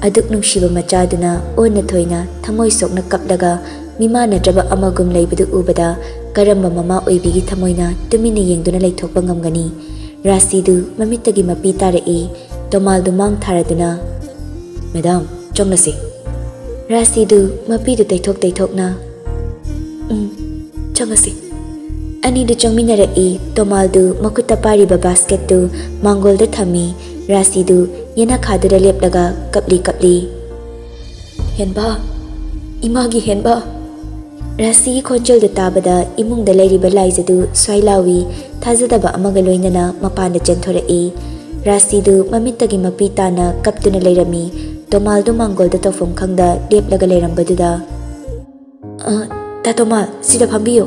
ꯑꯗꯨꯛ ꯅꯨꯡꯁꯤꯕ ꯃꯆꯥꯗꯨꯅ ꯑꯣꯟꯅ ꯊꯣꯏꯅ ꯊꯃꯣꯏ ꯁꯣꯛꯅ ꯀꯞꯂꯒ ꯃꯤꯃꯥꯟꯅꯗ꯭ꯔꯕ ꯑꯃꯒꯨꯝ ꯂꯩꯕꯗꯨ ꯎꯕꯗ ꯀꯔꯝꯕ ꯃꯃꯥ ꯑꯣꯏꯕꯤꯒꯤ ꯊꯃꯣꯏꯅ ꯇꯨꯃꯤꯟꯅ ꯌꯦꯡꯗꯨꯅ ꯂꯩꯊꯣꯛꯄ ꯉꯝꯒꯅꯤ? ꯔꯥꯁꯤꯗꯨ ꯃꯃꯤꯠꯇꯒꯤ ꯃꯄꯤ ꯇꯥꯔꯛꯏ꯫ ꯇꯣꯃꯥꯜꯗꯨ ꯃꯥꯡ ꯊꯥꯔꯗꯨꯅ, "ꯃꯦꯗꯥꯝ, ꯆꯪꯂꯁꯤ꯫" ꯔꯥꯁꯤꯗꯨ ꯃꯄꯤꯗꯨ ꯇꯩꯊꯣꯛ ꯇꯩꯊꯣꯛꯅ, "ꯎꯝ, ꯆꯪꯉꯁꯤ꯫" ꯑꯅꯤꯗꯨ ꯆꯪꯃꯤꯟꯅꯔꯛꯏ꯫ ꯇꯣꯃꯥꯜꯗꯨ ꯃꯈꯨꯠꯇ ꯄꯥꯏꯔꯤꯕ ꯕꯥꯁꯀꯦꯠꯇꯨ ꯃꯥꯡꯒꯣꯜꯗ ꯊꯝꯃꯤ꯫ ꯔꯥꯁꯤꯗꯨ ꯌꯦꯅꯈꯥꯗꯨꯗ ꯂꯦꯞꯂꯒ ꯀꯞꯂꯤ ꯀꯞꯂꯤ꯫ "ꯍꯦꯟꯕ, ꯏꯃꯥꯒꯤ ꯍꯦꯟꯕ!" ꯔꯥꯁꯤꯒꯤ ꯈꯣꯟꯖꯦꯜꯗꯨ ꯇꯥꯕꯗ ꯏꯃꯨꯡꯗ ꯂꯩꯔꯤꯕ ꯂꯥꯏꯖꯗꯨ ꯁ꯭ꯋꯥꯏ ꯂꯥꯎꯏ꯫ ꯊꯥꯖꯗꯕ ꯑꯃꯒ ꯂꯣꯏꯅꯅ ꯃꯄꯥꯟꯗ ꯆꯦꯟꯊꯣꯔꯛꯏ꯫ ꯔꯥꯁꯤꯗꯨ ꯃꯃꯤꯠꯇꯒꯤ ꯃꯄꯤ ꯇꯥꯅ ꯀꯞꯇꯨꯅ ꯂꯩꯔꯝꯃꯤ꯫ ꯇꯣꯃꯥꯜꯗꯨ ꯃꯥꯡꯒꯣꯜꯗ ꯇꯧꯐꯝ ꯈꯪꯗ ꯂꯦꯞꯂꯒ ꯂꯩꯔꯝꯕꯗꯨꯗ, "ꯑ, ꯇꯥ ꯇꯣꯃꯥꯜ, ꯁꯤꯗ ꯐꯝꯕꯤꯌꯨ꯫"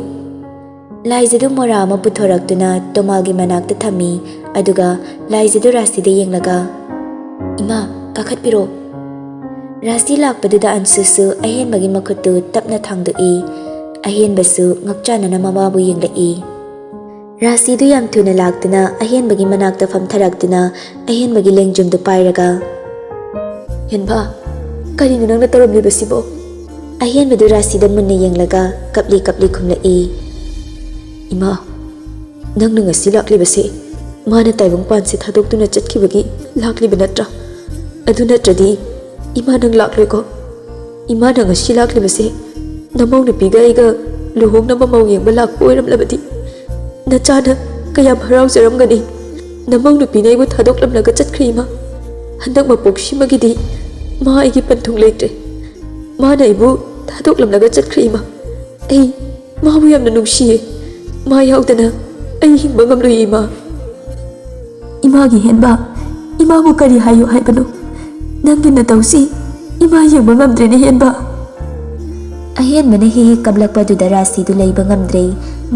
ꯂꯥꯏꯖꯗꯨ ꯃꯣꯔꯥ ꯑꯃ ꯄꯨꯊꯣꯔꯛꯇꯨꯅ ꯇꯣꯃꯥꯜꯒꯤ ꯃꯅꯥꯛꯇ ꯊꯝꯃꯤ꯫ ꯑꯗꯨꯒ ꯂꯥꯏꯖꯗꯨ ꯔꯥꯁꯤꯗ ꯌꯦꯡꯂꯒ, "ꯏꯃꯥ, ꯀꯥꯈꯠꯄꯤꯔꯣ꯫" ꯔꯥꯁꯤ ꯂꯥꯛꯄꯗꯨꯗ ꯑꯟꯁꯨꯁꯨ ꯑꯍꯦꯟꯕꯒꯤ ꯃꯈꯨꯠꯇꯨ ꯇꯞꯅ ꯊꯥꯡꯗꯣꯛꯏ꯫ ꯑꯍꯦꯟꯕꯁꯨ ꯉꯛꯆꯥꯟꯅꯅ ꯃꯃꯥꯕꯨ ꯌꯦꯡꯂꯛꯏ꯫ ꯔꯥꯁꯤꯗꯨ ꯌꯥꯝ ꯊꯨꯅ ꯂꯥꯛꯇꯨꯅ ꯑꯍꯦꯟꯕꯒꯤ ꯃꯅꯥꯛꯇ ꯐꯝꯊꯔꯛꯇꯨꯅ ꯑꯍꯦꯟꯕꯒꯤ ꯂꯦꯡꯖꯨꯝꯗꯨ ꯄꯥꯏꯔꯒ, "ꯍꯦꯟꯕ, ꯀꯔꯤꯅꯣ ꯅꯪꯅ ꯇꯧꯔꯝꯂꯤꯕꯁꯤꯕꯣ?" ꯑꯍꯦꯟꯕꯗꯨ ꯔꯥꯁꯤꯗ ꯃꯨꯟꯅ ꯌꯦꯡꯂꯒ ꯀꯞꯂꯤ ꯀꯞꯂꯤ ꯈꯨꯝꯂꯛꯏ꯫ "ꯏꯃꯥ, ꯅꯪꯅ ꯉꯁꯤ ꯂꯥꯛꯂꯤꯕꯁꯦ ꯃꯥꯅ ꯇꯥꯏꯕꯪ ꯄꯥꯟꯁꯦ ꯊꯥꯗꯣꯛꯇꯨꯅ ꯆꯠꯈꯤꯕꯒꯤ ꯂꯥꯛꯂꯤꯕ ꯅꯠꯇ꯭ꯔꯥ? ꯑꯗꯨ ꯅꯠꯇ꯭ꯔꯗꯤ ꯏꯃꯥ ꯅꯪ ꯂꯥꯛꯂꯣꯏꯀꯣ? ꯏꯃꯥꯅ ꯉꯁꯤ ꯂꯥꯛꯂꯤꯕꯁꯦ ꯅꯃꯧ ꯅꯨꯄꯤꯒ ꯑꯩꯒ ꯂꯨꯍꯣꯡꯅꯕ ꯃꯧ ꯌꯦꯡꯕ ꯂꯥꯛꯄ ꯑꯣꯏꯔꯝꯂꯕꯗꯤ ꯅꯆꯥꯅ ꯀꯌꯥꯝ ꯍꯔꯥꯎꯖꯔꯝꯒꯅꯤ꯫ ꯅꯃꯧ ꯅꯨꯄꯤꯅ ꯑꯩꯕꯨ ꯊꯥꯗꯣꯛꯂꯝꯂꯒ ꯆꯠꯈ꯭ꯔꯦ ꯏꯃꯥ꯫ ꯍꯟꯗꯛ ꯃꯄꯣꯛꯁꯤꯃꯒꯤꯗꯤ ꯃꯥ ꯑꯩꯒꯤ ꯄꯟꯊꯨꯡ ꯂꯩꯇ꯭ꯔꯦ꯫ ꯃꯥꯅ ꯑꯩꯕꯨ ꯊꯥꯗꯣꯛꯂꯝꯂꯒ ꯆꯠꯈ꯭ꯔꯦ ꯏꯃꯥ꯫ ꯑꯩ ꯃꯥꯕꯨ ꯌꯥꯝꯅ ꯅꯨꯡꯁꯤꯌꯦ꯫ ꯃꯥ ꯌꯥꯎꯗꯅ ꯑꯩ ꯍꯤꯡꯕ ꯉꯝꯂꯣꯏ ꯏꯃꯥ꯫" "ꯏꯃꯥꯒꯤ ꯍꯦꯟꯕ, ꯏꯃꯥꯕꯨ ꯀꯔꯤ ꯍꯥꯏꯌꯨ ꯍꯥꯏꯕꯅꯣ? ꯅꯪꯒꯤ ꯅꯇꯧꯁꯤ ꯏꯃꯥ ꯌꯦꯡꯕ ꯉꯝꯗ꯭ꯔꯦꯅꯦ ꯍꯦꯟꯕ꯫" ꯑꯍꯦꯟꯕꯅ ꯍꯤ ꯍꯤ ꯀꯞꯂꯛꯄꯗꯨꯗ ꯔꯥꯁꯤꯗꯨ ꯂꯩꯕ ꯉꯝꯗ꯭ꯔꯦ꯫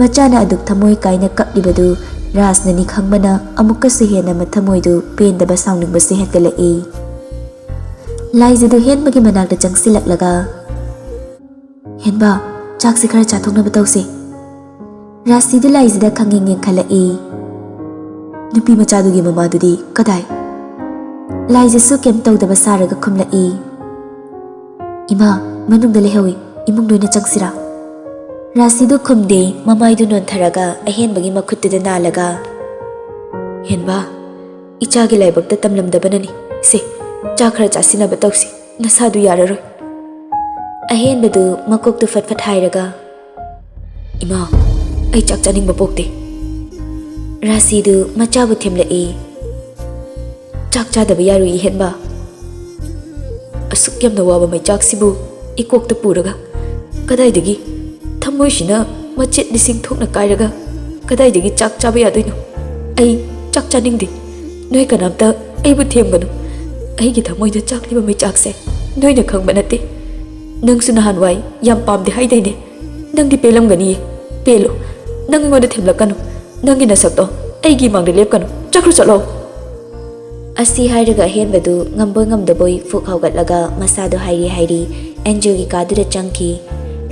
ꯃꯆꯥꯅ ꯑꯗꯨꯛ ꯊꯃꯣꯏ ꯀꯥꯏꯅ ꯀꯞꯂꯤꯕꯗꯨ ꯔꯥꯁꯅꯅꯤ ꯈꯪꯕꯅ ꯑꯃꯨꯛꯀꯁꯨ ꯍꯦꯟꯅ ꯃꯊꯃꯣꯏꯗꯨ ꯄꯦꯟꯗꯕ ꯁꯥꯎꯅꯤꯡꯕꯁꯨ ꯍꯦꯟꯒꯠꯂꯛꯏ꯫ ꯂꯥꯏꯖꯗꯨ ꯍꯦꯟꯕꯒꯤ ꯃꯅꯥꯛꯇ ꯆꯪꯁꯤꯜꯂꯛꯂꯒ, "ꯍꯦꯟꯕ, ꯆꯥꯛꯁꯤ ꯈꯔ ꯆꯥꯊꯣꯛꯅꯕ ꯇꯧꯁꯦ꯫" ꯔꯥꯁꯤꯗꯨ ꯂꯥꯏꯖꯗ ꯈꯪꯌꯦꯡ ꯌꯦꯡꯈꯠꯂꯛꯏ꯫ ꯅꯨꯄꯤ ꯃꯆꯥꯗꯨꯒꯤ ꯃꯃꯥꯗꯨꯗꯤ ꯀꯗꯥꯏ? ꯂꯥꯏꯖꯁꯨ ꯀꯩꯝ ꯇꯧꯗꯕ ꯁꯥꯔꯒ ꯈꯨꯝꯂꯛꯏ꯫ "ꯏꯃꯥ, ꯃꯅꯨꯡꯗ ꯂꯩꯍꯧꯏ, ꯏꯃꯨꯡ ꯂꯣꯏꯅ ꯆꯪꯁꯤꯔꯥ?" ꯔꯥꯁꯤꯗꯨ ꯈꯨꯝꯗꯦ, ꯃꯃꯥꯏꯗꯨ ꯅꯣꯟꯊꯔꯒ ꯑꯍꯦꯟꯕꯒꯤ ꯃꯈꯨꯠꯇꯨꯗ ꯅꯥꯜꯂꯒ, "ꯍꯦꯟꯕ, ꯏꯆꯥꯒꯤ ꯂꯥꯏꯕꯛꯇ ꯇꯝꯂꯝꯗꯕꯅꯅꯤ꯫ ꯁꯦ, ꯆꯥꯛ ꯈꯔ ꯆꯥꯁꯤꯟꯅꯕ ꯇꯧꯁꯤ, ꯅꯁꯥꯗꯨ ꯌꯥꯔꯔꯣꯏ꯫" ꯑꯍꯦꯟꯕꯗꯨ ꯃꯀꯣꯛꯇꯨ ꯐꯠ ꯐꯠ ꯍꯥꯏꯔꯒ, "ꯏꯃꯥ, ꯑꯩ ꯆꯥꯛ ꯆꯥꯅꯤꯡꯕ ꯄꯣꯛꯇꯦ꯫" ꯔꯥꯁꯤꯗꯨ ꯃꯆꯥꯕꯨ ꯊꯦꯝꯂꯛꯏ꯫ "ꯆꯥꯛ ꯆꯥꯗꯕ ꯌꯥꯔꯣꯏ, ꯏꯍꯦꯟꯕ꯫ ꯑꯁꯨꯛ ꯌꯥꯝꯅ ꯋꯥꯕ ꯃꯩꯆꯥꯛꯁꯤꯕꯨ ꯏꯀꯣꯛꯇ ꯄꯨꯔꯒ ꯀꯗꯥꯏꯗꯒꯤ, ꯊꯃꯣꯏꯁꯤꯅ ꯃꯆꯦꯠ ꯂꯤꯁꯤꯡ ꯊꯣꯛꯅ ꯀꯥꯏꯔꯒ ꯀꯗꯥꯏꯗꯒꯤ ꯆꯥꯛ ꯆꯥꯕ ꯌꯥꯗꯣꯏꯅꯣ? ꯑꯩ ꯆꯥꯛ ꯆꯥꯅꯤꯡꯗꯦ꯫ ꯅꯣꯏ ꯀꯅꯥꯝꯇ ꯑꯩꯕꯨ ꯊꯦꯝꯒꯅꯨ꯫ ꯑꯩꯒꯤ ꯊꯃꯣꯏꯗ ꯆꯥꯛꯂꯤꯕ ꯃꯩꯆꯥꯛꯁꯦ ꯅꯣꯏꯅ ꯈꯪꯕ ꯅꯠꯇꯦ꯫ ꯅꯪꯁꯨ ꯅꯍꯥꯟꯋꯥꯏ ꯌꯥꯝ ꯄꯥꯝꯗꯦ ꯍꯥꯏꯗꯥꯏꯅꯦ? ꯅꯪꯗꯤ ꯄꯦꯜꯂꯝꯒꯅꯤꯌꯦ꯫ ꯄꯦꯜꯂꯨ꯫ ꯅꯪ ꯑꯩꯉꯣꯟꯗ ꯊꯦꯝꯂꯛꯀꯅꯨ꯫ ꯅꯪꯒꯤ ꯅꯁꯛꯇꯣ ꯑꯩꯒꯤ ꯃꯥꯡꯗ ꯂꯦꯞꯀꯅꯨ꯫ ꯆꯠꯈ꯭ꯔꯣ, ꯆꯠꯂꯣ꯫" ꯑꯁꯤ ꯍꯥꯏꯔꯒ ꯑꯍꯦꯟꯕꯗꯨ ꯉꯝꯕꯣꯏ ꯉꯝꯗꯕꯣꯏ ꯐꯨꯛ ꯍꯧꯒꯠꯂꯒ ꯃꯁꯥꯗꯨ ꯍꯥꯏꯔꯤ ꯍꯥꯏꯔꯤ ꯑꯦꯟꯖꯨꯒꯤ ꯀꯥꯗꯨꯗ ꯆꯪꯈꯤ꯫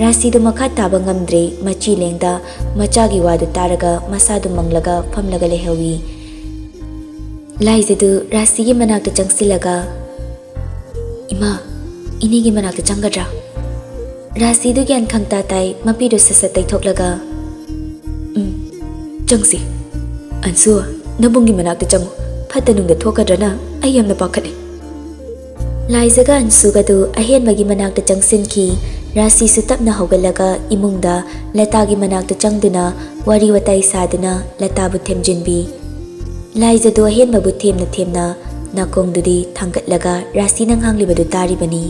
ꯔꯥꯁꯤꯗꯨ ꯃꯈꯥ ꯇꯥꯕ ꯉꯝꯗ꯭ꯔꯦ, ꯃꯆꯤ ꯂꯦꯡꯗ ꯃꯆꯥꯒꯤ ꯋꯥꯗꯨ ꯇꯥꯔꯒ ꯃꯁꯥꯗꯨ ꯃꯪꯂꯒ ꯐꯝꯂꯒ ꯂꯩꯍꯧꯏ꯫ ꯂꯥꯏꯖꯗꯨ ꯔꯥꯁꯤꯒꯤ ꯃꯅꯥꯛꯇ ꯆꯪꯁꯤꯜꯂꯒ, "ꯏꯃꯥ, ꯏꯅꯦꯒꯤ ꯃꯅꯥꯛꯇ ꯆꯪꯒꯗ꯭ꯔꯥ?" ꯔꯥꯁꯤꯗꯨ ꯒ꯭ꯌꯥꯟ ꯈꯪꯇꯥ ꯇꯥꯏ, ꯃꯄꯤꯗꯨ ꯁꯠ ꯁꯠ ꯇꯩꯊꯣꯛꯂꯒ, "ꯎꯝ, ꯆꯪꯁꯤ꯫ ꯑꯟꯁꯨ, ꯅꯕꯨꯡꯒꯤ ꯃꯅꯥꯛꯇ ꯆꯪꯉꯨ꯫ ꯐꯠꯇ ꯅꯨꯡꯗ ꯊꯣꯛꯀꯗ꯭ꯔꯅ ꯑꯩ ꯌꯥꯝꯅ ꯄꯥꯈꯠꯂꯤ꯫" ꯂꯥꯏꯖꯒ ꯑꯟꯁꯨꯒꯗꯨ ꯑꯍꯦꯟꯕꯒꯤ ꯃꯅꯥꯛꯇ ꯆꯪꯁꯤꯟꯈꯤ꯫ ꯔꯥꯁꯤꯁꯨ ꯇꯞꯅ ꯍꯧꯒꯠꯂꯒ ꯏꯃꯨꯡꯗ ꯂꯇꯥꯒꯤ ꯃꯅꯥꯛꯇ ꯆꯪꯗꯨꯅ ꯋꯥꯔꯤ ꯋꯥꯇꯥꯏ ꯁꯥꯗꯨꯅ ꯂꯇꯥꯕꯨ ꯊꯦꯝꯖꯤꯟꯕꯤ꯫ ꯂꯥꯏꯖꯗꯨ ꯑꯍꯦꯟꯕꯕꯨ ꯊꯦꯝꯅ ꯊꯦꯝꯅ ꯅꯥꯀꯣꯡꯗꯨꯗꯤ ꯊꯥꯡꯒꯠꯂꯒ ꯔꯥꯁꯤꯅ ꯉꯥꯡꯂꯤꯕꯗꯨ ꯇꯥꯔꯤꯕꯅꯤ꯫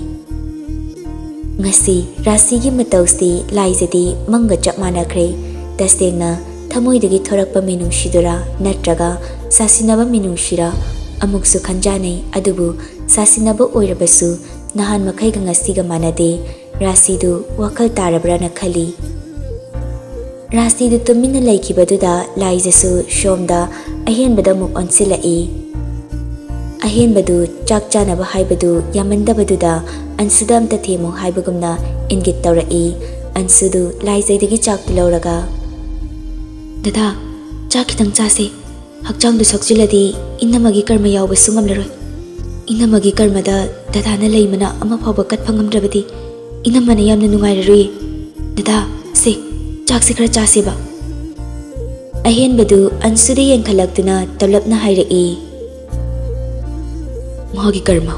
ꯉꯁꯤ ꯔꯥꯁꯤꯒꯤ ꯃꯇꯧꯁꯤ ꯂꯥꯏꯖꯗꯤ ꯃꯪꯒ ꯆꯞ ꯃꯥꯟꯅꯈ꯭ꯔꯦ꯫ ꯇꯁꯦꯡꯅ ꯊꯃꯣꯏꯗꯒꯤ ꯊꯣꯔꯛꯄ ꯃꯤꯅꯨꯡꯁꯤꯗꯨꯔꯥ ꯅꯠꯇ꯭ꯔꯒ ꯁꯥꯁꯤꯟꯅꯕ ꯃꯤꯅꯨꯡꯁꯤꯔꯥ ꯑꯃꯨꯛꯁꯨ ꯈꯟꯖꯥꯅꯩ꯫ ꯑꯗꯨꯕꯨ ꯁꯥꯁꯤꯟꯅꯕ ꯑꯣꯏꯔꯕꯁꯨ ꯅꯍꯥꯟ ꯃꯈꯩꯒ ꯉꯁꯤꯒ ꯃꯥꯟꯅꯗꯦ꯫ ꯔꯥꯁꯤꯗꯨ ꯋꯥꯈꯜ ꯇꯥꯔꯕ꯭ꯔꯥꯅ ꯈꯜꯂꯤ꯫ ꯔꯥꯁꯤꯗꯨ ꯇꯨꯃꯤꯟꯅ ꯂꯩꯈꯤꯕꯗꯨꯗ ꯂꯥꯏꯖꯁꯨ ꯁꯣꯝꯗ ꯑꯍꯦꯟꯕꯗ ꯑꯃꯨꯛ ꯑꯣꯟꯁꯤꯜꯂꯛꯏ꯫ ꯑꯍꯦꯟꯕꯗꯨ ꯆꯥꯛ ꯆꯥꯅꯕ ꯍꯥꯏꯕꯗꯨ ꯌꯥꯝꯃꯟꯗꯕꯗꯨꯗ ꯑꯟꯁꯨꯗ ꯑꯝꯇ ꯊꯦꯝꯃꯨ ꯍꯥꯏꯕꯒꯨꯝꯅ ꯏꯪꯒꯤꯠ ꯇꯧꯔꯛꯏ꯫ ꯑꯟꯁꯨꯗꯨ ꯂꯥꯏꯖꯗꯒꯤ ꯆꯥꯛꯇꯨ ꯂꯧꯔꯒ, "ꯗꯗꯥ, ꯆꯥꯛ ꯈꯤꯇꯪ ꯆꯥꯁꯦ꯫ ꯍꯛꯆꯥꯡꯗꯨ ꯁꯣꯛꯆꯤꯜꯂꯗꯤ ꯏꯅꯝꯃꯒꯤ ꯀꯔꯃ ꯌꯥꯎꯕꯁꯨ ꯉꯝꯂꯔꯣꯏ꯫ ꯏꯅꯝꯃꯒꯤ ꯀꯔꯃꯗ ꯗꯗꯥꯅ ꯂꯩ ꯃꯅꯥ ꯑꯃ ꯐꯥꯎꯕ ꯀꯠꯄ ꯉꯝꯗ꯭ꯔꯕꯗꯤ ꯏꯅꯝꯃꯅ ꯌꯥꯝꯅ ꯅꯨꯡꯉꯥꯏꯔꯔꯣꯏꯌꯦ꯫ ꯗꯗꯥ, ꯁꯦ, ꯆꯥꯛꯁꯦ ꯈꯔ ꯆꯥꯁꯦꯕ꯫ ꯑꯍꯦꯟꯕꯗꯨ ꯑꯟꯁꯨꯗ ꯌꯦꯡꯈꯠꯂꯛꯇꯨꯅ ꯇꯞꯂꯞꯅ ꯍꯥꯏꯔꯛꯏ꯫ ꯃꯥꯒꯤ ꯀꯔꯃ?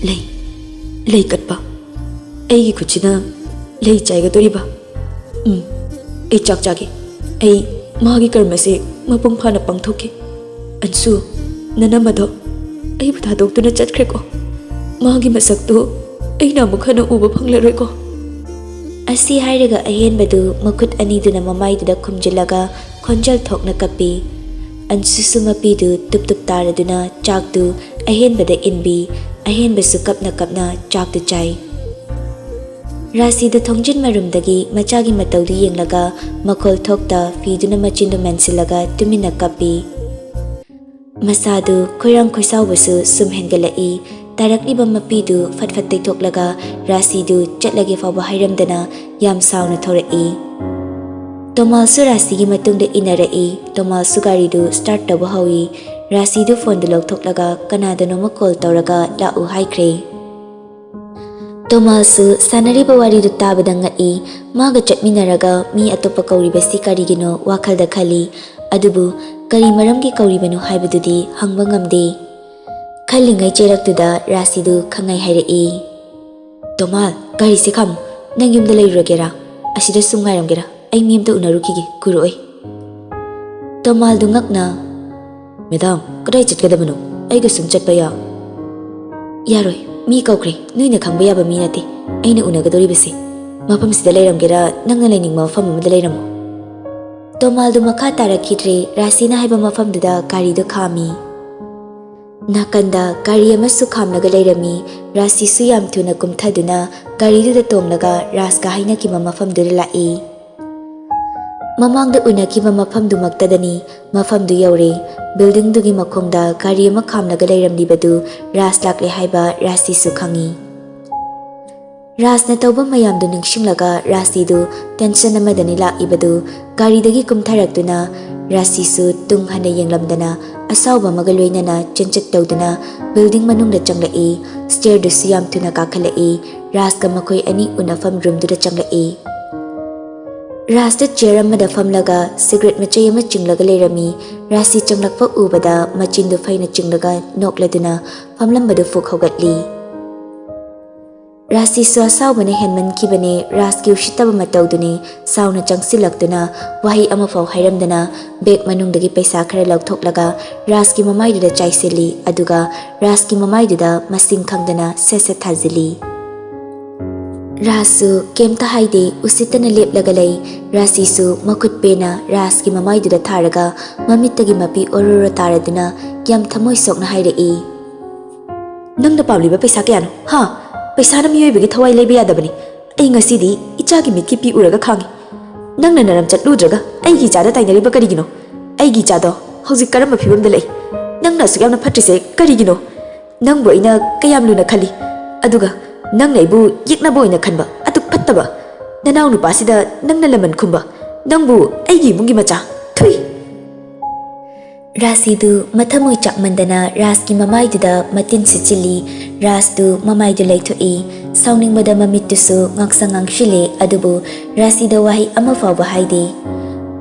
ꯂꯩ, ꯂꯩ ꯀꯠꯄ? ꯑꯩꯒꯤ ꯈꯨꯠꯁꯤꯅ ꯂꯩ ꯆꯥꯏꯒꯗꯧꯔꯤꯕ? ꯎꯝ, ꯑꯩ ꯆꯥꯛ ꯆꯥꯒꯦ꯫ ꯑꯩ ꯃꯥꯒꯤ ꯀꯔꯃꯁꯦ ꯃꯄꯨꯡ ꯐꯥꯅ ꯄꯥꯡꯊꯣꯛꯀꯦ꯫ ꯑꯟꯁꯨ, ꯅꯅꯝꯃꯗꯣ ꯑꯩꯕꯨ ꯊꯥꯗꯣꯛꯇꯨꯅ ꯆꯠꯈ꯭ꯔꯦꯀꯣ꯫ ꯃꯥꯒꯤ ꯃꯁꯛꯇꯣ ꯑꯩꯅ ꯑꯃꯨꯛ ꯍꯟꯅ ꯎꯕ ꯐꯪꯂꯔꯣꯏꯀꯣ꯫ ꯑꯁꯤ ꯍꯥꯏꯔꯒ ꯑꯍꯦꯟꯕꯗꯨ ꯃꯈꯨꯠ ꯑꯅꯤꯗꯨꯅ ꯃꯃꯥꯏꯗꯨꯗ ꯈꯨꯝꯖꯤꯜꯂꯒ ꯈꯣꯟꯖꯦꯜ ꯊꯣꯛꯅ ꯀꯞꯄꯤ꯫ ꯑꯟꯁꯨꯁꯨ ꯃꯄꯤꯗꯨ ꯇꯨꯞ ꯇꯨꯞ ꯇꯥꯔꯗꯨꯅ ꯆꯥꯛꯇꯨ ꯑꯍꯦꯟꯕꯗ ꯏꯟꯕꯤ꯫ ꯑꯍꯦꯟꯕꯁꯨ ꯀꯞꯅ ꯀꯞꯅ ꯆꯥꯛꯇꯨ ꯆꯥꯏ꯫ ꯔꯥꯁꯤꯗꯨ ꯊꯣꯡꯖꯤꯟ ꯃꯔꯨꯝꯗꯒꯤ ꯃꯆꯥꯒꯤ ꯃꯇꯧꯗꯨ ꯌꯦꯡꯂꯒ ꯃꯈꯣꯜ ꯊꯣꯛꯇ ꯐꯤꯗꯨꯅ ꯃꯆꯤꯟꯗꯨ ꯃꯦꯟꯁꯤꯜꯂꯒ ꯇꯨꯃꯤꯟꯅ ꯀꯞꯄꯤ꯫ ꯃꯁꯥꯗꯨ ꯈꯣꯏꯔꯥꯡ ꯈꯣꯏꯁꯥꯎꯕꯁꯨ ꯁꯨꯝ ꯍꯦꯟꯒꯠꯂꯛꯏ꯫ ꯇꯥꯔꯛꯂꯤꯕ ꯃꯄꯤꯗꯨ ꯐꯠ ꯐꯠ ꯇꯩꯊꯣꯛꯂꯒ ꯔꯥꯁꯤꯗꯨ ꯆꯠꯂꯒꯦ ꯐꯥꯎꯕ ꯍꯥꯏꯔꯝꯗꯅ ꯌꯥꯝ ꯁꯥꯎꯅ ꯊꯧꯔꯛꯏ꯫ ꯇꯣꯃꯥꯜꯁꯨ ꯔꯥꯁꯤꯒꯤ ꯃꯇꯨꯡꯗ ꯏꯟꯅꯔꯛꯏ꯫ ꯇꯣꯃꯥꯜꯁꯨ ꯒꯥꯔꯤꯗꯨ start ꯇꯧꯕ ꯍꯧꯏ꯫ ꯔꯥꯁꯤꯗꯨ ꯐꯣꯟꯗꯨ ꯂꯧꯊꯣꯛꯂꯒ ꯀꯅꯥꯗꯅꯣꯃ call ꯇꯧꯔꯒ ꯂꯥꯛꯎ ꯍꯥꯏꯈ꯭ꯔꯦ꯫ ꯇꯣꯃꯥꯜꯁꯨ ꯁꯥꯟꯅꯔꯤꯕ ꯋꯥꯔꯤꯗꯨ ꯇꯥꯕꯗ ꯉꯛꯏ꯫ ꯃꯥꯒ ꯆꯠꯃꯤꯟꯅꯔꯒ ꯃꯤ ꯑꯇꯣꯞꯄ ꯀꯧꯔꯤꯕꯁꯤ ꯀꯔꯤꯒꯤꯅꯣ ꯋꯥꯈꯜꯗ ꯈꯜꯂꯤ꯫ ꯑꯗꯨꯕꯨ ꯀꯔꯤ ꯃꯔꯝꯒꯤ ꯀꯧꯔꯤꯕꯅꯣ ꯍꯥꯏꯕꯗꯨꯗꯤ ꯍꯪꯕ ꯉꯝꯗꯦ꯫ ꯈꯜꯂꯤꯉꯩ ꯆꯩꯔꯛꯇꯨꯗ ꯔꯥꯁꯤꯗꯨ ꯈꯪꯉꯩ ꯍꯥꯏꯔꯛꯏ꯫ ꯇꯣꯃꯥꯜ, ꯒꯥꯔꯤꯁꯦ ꯈꯥꯝꯃꯨ꯫ ꯅꯪ ꯌꯨꯝꯗ ꯂꯩꯔꯨꯔꯒꯦꯔꯥ? ꯑꯁꯤꯗ ꯁꯨꯝ ꯉꯥꯏꯔꯝꯒꯦꯔꯥ? ꯑꯩ ꯃꯤ ꯑꯝꯇ ꯎꯅꯔꯨꯈꯤꯒꯦ, ꯀꯨꯏꯔꯛꯑꯣꯏ꯫ ꯇꯣꯃꯥꯜꯗꯨ ꯉꯛꯅ, ꯃꯦꯗꯥꯝ, ꯀꯗꯥꯏ ꯆꯠꯀꯗꯕꯅꯣ? ꯑꯩꯒ ꯁꯨꯝ ꯆꯠꯄ ꯌꯥ-, ꯌꯥꯔꯣꯏ, ꯃꯤ ꯀꯧꯈ꯭ꯔꯦ, ꯅꯣꯏꯅ ꯈꯪꯕ ꯌꯥꯕ ꯃꯤ ꯅꯠꯇꯦ ꯑꯩꯅ ꯎꯅꯒꯗꯧꯔꯤꯕꯁꯦ꯫ ꯃꯐꯝꯁꯤꯗ ꯂꯩꯔꯝꯒꯦꯔꯥ, ꯅꯪꯅ ꯂꯩꯅꯤꯡꯕ ꯃꯐꯝ ꯑꯃꯗ ꯂꯩꯔꯝꯃꯣ꯫ ꯇꯣꯃꯥꯜꯗꯨ ꯃꯈꯥ ꯇꯥꯔꯛꯈꯤꯗ꯭ꯔꯦ, ꯔꯥꯁꯤꯅ ꯍꯥꯏꯕ ꯃꯐꯝꯗꯨꯗ ꯒꯥꯔꯤꯗꯨ ꯈꯥꯝꯃꯤ꯫ ꯅꯥꯀꯟꯗ ꯒꯥꯔꯤ ꯑꯃꯁꯨ ꯈꯥꯝꯂꯒ ꯂꯩꯔꯝꯃꯤ꯫ ꯔꯥꯁꯤꯁꯨ ꯌꯥꯝ ꯊꯨꯅ ꯀꯨꯝꯊꯗꯨꯅ ꯒꯥꯔꯤꯗꯨꯗ ꯇꯣꯡꯂꯒ ꯔꯥꯖꯀ ꯍꯥꯏꯅꯈꯤꯕ ꯃꯐꯝꯗꯨꯗ ꯂꯥꯛꯏ꯫ ꯃꯃꯥꯡꯗ ꯎꯅꯈꯤꯕ ꯃꯐꯝꯗꯨꯃꯛꯇꯗꯅꯤ꯫ ꯃꯐꯝꯗꯨ ꯌꯧꯔꯦ꯫ Buildingꯗꯨꯒꯤ ꯃꯈꯣꯡꯗ ꯒꯥꯔꯤ ꯑꯃ ꯈꯥꯝꯂꯒ ꯂꯩꯔꯝꯂꯤꯕꯗꯨ ꯔꯥꯖ ꯂꯥꯛꯂꯦ ꯍꯥꯏꯕ ꯔꯥꯁꯤꯁꯨ ꯈꯪꯏ꯫ ꯔꯥꯖꯅ ꯇꯧꯕ ꯃꯌꯥꯝꯗꯨ ꯅꯤꯡꯁꯤꯡꯂꯒ ꯔꯥꯁꯤꯗꯨ tension ꯑꯃꯗꯅꯤ ꯂꯥꯛꯏꯕꯗꯨ꯫ ꯒꯥꯔꯤꯗꯒꯤ ꯀꯨꯝꯊꯔꯛꯇꯨꯅ ꯔꯥꯁꯤꯁꯨ ꯇꯨꯡ ꯍꯟꯅ ꯌꯦꯡꯂꯝꯗꯅ ꯑꯁꯥꯎꯕ ꯑꯃꯒ ꯂꯣꯏꯅꯅ ꯆꯦꯟꯆꯠ ꯇꯧꯗꯨꯅ building ꯃꯅꯨꯡꯗ ꯆꯪꯂꯛꯏ꯫ Stairꯗꯨꯁꯨ ꯌꯥꯝ ꯊꯨꯅ ꯀꯥꯈꯠꯂꯛꯏ꯫ ꯔꯥꯁꯀ ꯃꯈꯣꯏ ꯑꯅꯤ ꯎꯅꯐꯝ roomꯗꯨꯗ ꯆꯪꯂꯛꯏ꯫ ꯔꯥꯁꯇ chair ꯑꯃꯗ ꯐꯝꯂꯒ cigarette ꯃꯆꯩ ꯑꯃ ꯆꯤꯡꯂꯒ ꯂꯩꯔꯝꯃꯤ꯫ ꯔꯥꯁꯤ ꯆꯪꯂꯛꯄ ꯎꯕꯗ ꯃꯆꯤꯟꯗꯨ ꯐꯩꯅ ꯆꯤꯡꯂꯒ ꯅꯣꯛꯂꯗꯨꯅ ꯐꯝꯂꯝꯕꯗꯨ ꯐꯨꯛ ꯍꯧꯒꯠꯂꯤ꯫ ꯔꯥꯁꯤꯁꯨ ꯑꯁꯥꯎꯕꯅ ꯍꯦꯟꯃꯟꯈꯤꯕꯅꯦ꯫ ꯔꯥꯁꯀꯤ ꯎꯁꯤꯠꯇꯕ ꯃꯇꯧꯗꯨꯅꯤ꯫ ꯁꯥꯎꯅ ꯆꯪꯁꯤꯜꯂꯛꯇꯨꯅ ꯋꯥꯍꯩ ꯑꯃꯐꯥꯎ ꯍꯥꯏꯔꯝꯗꯅ bag ꯃꯅꯨꯡꯗꯒꯤ ꯄꯩꯁꯥ ꯈꯔ ꯂꯧꯊꯣꯛꯂꯒ ꯔꯥꯁꯀꯤ ꯃꯃꯥꯏꯗꯨꯗ ꯆꯥꯏꯁꯤꯜꯂꯤ꯫ ꯑꯗꯨꯒ ꯔꯥꯁꯀꯤ ꯃꯃꯥꯏꯗꯨꯗ ꯃꯁꯤꯡ ꯈꯪꯗꯅ ꯁꯦꯠ ꯁꯦꯠ ꯊꯥꯖꯤꯜꯂꯤ꯫ ꯔꯥꯁꯁꯨ ꯀꯩꯝꯇ ꯍꯥꯏꯗꯦ, ꯎꯁꯤꯠꯇꯅ ꯂꯦꯞꯂꯒ ꯂꯩ꯫ ꯔꯥꯁꯤꯁꯨ ꯃꯈꯨꯠ ꯄꯦꯅ ꯔꯥꯁꯀꯤ ꯃꯃꯥꯏꯗꯨꯗ ꯊꯥꯔꯒ ꯃꯃꯤꯠꯇꯒꯤ ꯃꯄꯤ ꯑꯣꯔꯣꯔꯣ ꯇꯥꯔꯗꯨꯅ ꯌꯥꯝ ꯊꯃꯣꯏ ꯁꯣꯛꯅ ꯍꯥꯏꯔꯛꯏ꯫ "ꯅꯪꯅ ꯄꯥꯝꯂꯤꯕ ꯄꯩꯁꯥ ꯀꯌꯥꯅꯣ? ꯍꯥ? ꯄꯩꯁꯥꯅ ꯃꯤꯑꯣꯏꯕꯒꯤ ꯊꯋꯥꯏ ꯂꯩꯕ ꯌꯥꯗꯕꯅꯤ꯫ ꯑꯩ ꯉꯁꯤꯗꯤ ꯏꯆꯥꯒꯤ ꯃꯤꯠꯀꯤ ꯄꯤ ꯎꯔꯒ ꯈꯥꯡꯉꯤ꯫ ꯅꯪꯅ ꯅꯔꯝ ꯆꯠꯂꯨꯗ꯭ꯔꯒ ꯑꯩꯒꯤ ꯏꯆꯥꯗ ꯇꯥꯏꯅꯔꯤꯕ ꯀꯔꯤꯒꯤꯅꯣ? ꯑꯩꯒꯤ ꯏꯆꯥꯗꯣ ꯍꯧꯖꯤꯛ ꯀꯔꯝꯕ ꯐꯤꯕꯝꯗ ꯂꯩ? ꯅꯪꯅ ꯑꯁꯨꯛ ꯌꯥꯝꯅ ꯐꯠꯇ꯭ꯔꯤꯁꯦ ꯀꯔꯤꯒꯤꯅꯣ? ꯅꯪꯕꯨ ꯑꯩꯅ ꯀꯌꯥꯝ ꯂꯨꯅ ꯈꯜꯂꯤ꯫ ꯑꯗꯨꯒ ꯅꯪꯅ ꯑꯩꯕꯨ ꯌꯦꯛꯅꯕ ꯑꯣꯏꯅ ꯈꯟꯕ ꯑꯗꯨꯛ ꯐꯠꯇꯕ ꯅꯅꯥꯎ ꯅꯨꯄꯥꯁꯤꯗ ꯅꯪꯅ ꯂꯃꯟ ꯈꯨꯝꯕ꯫ ꯅꯪꯕꯨ ꯑꯩꯒꯤ ꯏꯃꯨꯡꯒꯤ ꯃꯆꯥ꯫ ꯊꯨꯏ!" ꯔꯥꯁꯤꯗꯨ ꯃꯊꯃꯣꯏ ꯆꯥꯛꯃꯟꯗꯅ ꯔꯥꯁꯀꯤ ꯃꯃꯥꯏꯗꯨꯗ ꯃꯇꯤꯟ ꯁꯤꯠꯆꯤꯜꯂꯤ꯫ ꯔꯥꯁꯇꯨ ꯃꯃꯥꯏꯗꯨ ꯂꯩꯊꯣꯛꯏ꯫ ꯁꯥꯎꯅꯤꯡꯕꯗ ꯃꯃꯤꯠꯇꯨꯁꯨ ꯉꯥꯡꯁꯪ ꯉꯥꯡꯁꯤꯜꯂꯦ, ꯑꯗꯨꯕꯨ ꯔꯥꯁꯤꯗ ꯋꯥꯍꯩ ꯑꯃꯐꯥꯎꯕ ꯍꯥꯏꯗꯦ꯫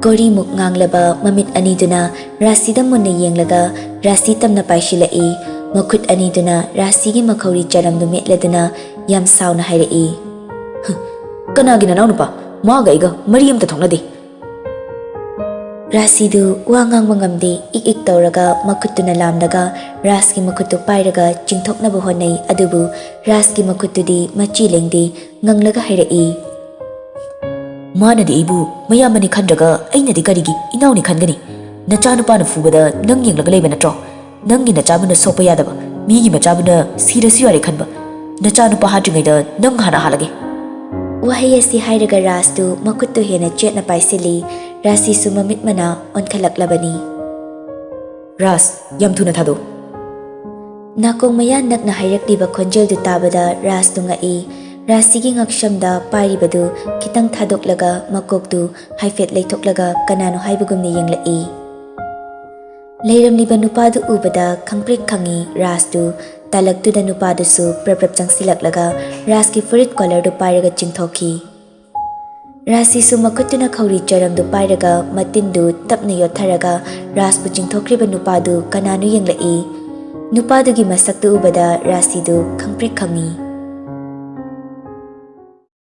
ꯀꯣꯔꯤꯃꯨꯛ ꯉꯥꯡꯂꯕ ꯃꯃꯤꯠ ꯑꯅꯤꯗꯨꯅ ꯔꯥꯁꯤꯗ ꯃꯨꯟꯅ ꯌꯦꯡꯂꯒ ꯔꯥꯁꯤ ꯇꯝꯅ ꯄꯥꯏꯁꯤꯜꯂꯛꯏ꯫ ꯃꯈꯨꯠ ꯑꯅꯤꯗꯨꯅ ꯔꯥꯁꯤꯒꯤ ꯃꯈꯧꯔꯤ ꯆꯔꯝꯗꯨ ꯃꯦꯠꯂꯗꯨꯅ ꯌꯥꯝ ꯁꯥꯎꯅ ꯍꯥꯏꯔꯛꯏ꯫ "ꯍ, ꯀꯅꯥꯒꯤ ꯅꯅꯥꯎꯅꯨꯄꯥ? ꯃꯥꯒ ꯑꯩꯒ ꯃꯔꯤ ꯑꯝꯇ ꯊꯣꯛꯅꯗꯦ꯫" ꯔꯥꯁꯤꯗꯨ ꯋꯥ ꯉꯥꯡꯕ ꯉꯝꯗꯦ꯫ ꯏꯛ ꯏꯛ ꯇꯧꯔꯒ ꯃꯈꯨꯠꯇꯨꯅ ꯂꯥꯝꯂꯒ ꯔꯥꯁꯀꯤ ꯃꯈꯨꯠꯇꯨ ꯄꯥꯏꯔꯒ ꯆꯤꯡꯊꯣꯛꯅꯕ ꯍꯣꯠꯅꯩ, ꯑꯗꯨꯕꯨ ꯔꯥꯁꯀꯤ ꯃꯈꯨꯠꯇꯨꯗꯤ ꯃꯆꯤ ꯂꯦꯡꯗꯦ꯫ ꯉꯪꯂꯒ ꯍꯥꯏꯔꯛꯏ꯫ "ꯃꯥꯅꯗꯤ ꯑꯩꯕꯨ ꯃꯌꯥꯝꯕꯅꯤ ꯈꯟꯗ꯭ꯔꯒ ꯑꯩꯅꯗꯤ ꯀꯔꯤꯒꯤ ꯏꯅꯥꯎꯅꯤ ꯈꯟꯒꯅꯤ? ꯅꯆꯥꯅꯨꯄꯥꯅ ꯐꯨꯕꯗ ꯅꯪ ꯌꯦꯡꯂꯒ ꯂꯩꯕ ꯅꯠꯇ꯭ꯔꯣ? ꯅꯪꯒꯤ ꯅꯆꯥꯕꯨꯅ ꯁꯣꯛꯄ ꯌꯥꯗꯕ, ꯃꯤꯒꯤ ꯃꯆꯥꯕꯨꯅ ꯁꯤꯔꯁꯨ ꯌꯥꯔꯦ ꯈꯟꯕ꯫ ꯅꯆꯥꯅꯨꯄꯥ ꯍꯥꯠꯇ꯭ꯔꯤꯉꯩꯗ ꯅꯪ ꯍꯥꯟꯅ ꯍꯥꯠꯂꯒꯦ꯫" ꯋꯥꯍꯩ ꯑꯁꯤ ꯍꯥꯏꯔꯒ ꯔꯥꯁꯇꯨ ꯃꯈꯨꯠꯇꯨ ꯍꯦꯟꯅ ꯆꯦꯠꯅ ꯄꯥꯏꯁꯤꯜꯂꯤ꯫ ꯔꯥꯁꯤꯁꯨ ꯃꯃꯤꯠ ꯃꯅꯥ ꯑꯣꯟꯈꯠꯂꯛꯂꯕꯅꯤ꯫ "ꯔꯥꯁ, ꯌꯥꯝ ꯊꯨꯅ ꯊꯥꯗꯣꯛꯎ꯫" ꯅꯥꯀꯣꯡ ꯃꯌꯥ ꯅꯛꯅ ꯍꯥꯏꯔꯛꯂꯤꯕ ꯈꯣꯟꯖꯦꯜꯗꯨ ꯇꯥꯕꯗ ꯔꯥꯁꯇꯨ ꯉꯛꯏ꯫ ꯔꯥꯖꯁꯤꯒꯤ ꯉꯛꯁꯝꯗ ꯄꯥꯏꯔꯤꯕꯗꯨ ꯈꯤꯇꯪ ꯊꯥꯗꯣꯛꯂꯒ ꯃꯀꯣꯛꯇꯨ ꯍꯥꯏꯐꯦꯠ ꯂꯩꯊꯣꯛꯂꯒ ꯀꯅꯥꯅꯣ ꯍꯥꯏꯕꯒꯨꯝꯅ ꯌꯦꯡꯂꯛꯏ꯫ ꯂꯩꯔꯝꯂꯤꯕ ꯅꯨꯄꯥꯗꯨ ꯎꯕꯗ ꯈꯪꯄ꯭ꯔꯤꯛ ꯈꯪꯉꯤ꯫ ꯔꯥꯖꯇꯨ ꯇꯥꯂꯛꯇꯨꯗ ꯅꯨꯄꯥꯗꯨꯁꯨ ꯄ꯭ꯔꯞ ꯄ꯭ꯔꯞ ꯆꯪꯁꯤꯜꯂꯛꯂꯒ ꯔꯥꯖꯀꯤ ꯐꯨꯔꯤꯠ ꯀꯣꯂꯔꯗꯨ ꯄꯥꯏꯔꯒ ꯆꯤꯡꯊꯣꯛꯈꯤ꯫ ꯔꯥꯖꯁꯤꯁꯨ ꯃꯈꯨꯠꯇꯨꯅ ꯈꯧꯔꯤ ꯆꯔꯝꯗꯨ ꯄꯥꯏꯔꯒ ꯃꯇꯤꯟꯗꯨ ꯇꯞꯅ ꯌꯣꯠꯊꯔꯒ ꯔꯥꯖꯄꯨ ꯆꯤꯡꯊꯣꯛꯈ꯭ꯔꯤꯕ ꯅꯨꯄꯥꯗꯨ ꯀꯅꯥꯅꯣ ꯌꯦꯡꯂꯛꯏ꯫ ꯅꯨꯄꯥꯗꯨꯒꯤ ꯃꯁꯛꯇꯨ ꯎꯕꯗ ꯔꯥꯖꯁꯤꯗꯨ ꯈꯪꯄ꯭ꯔꯤꯛ ꯈꯪꯉꯤ꯫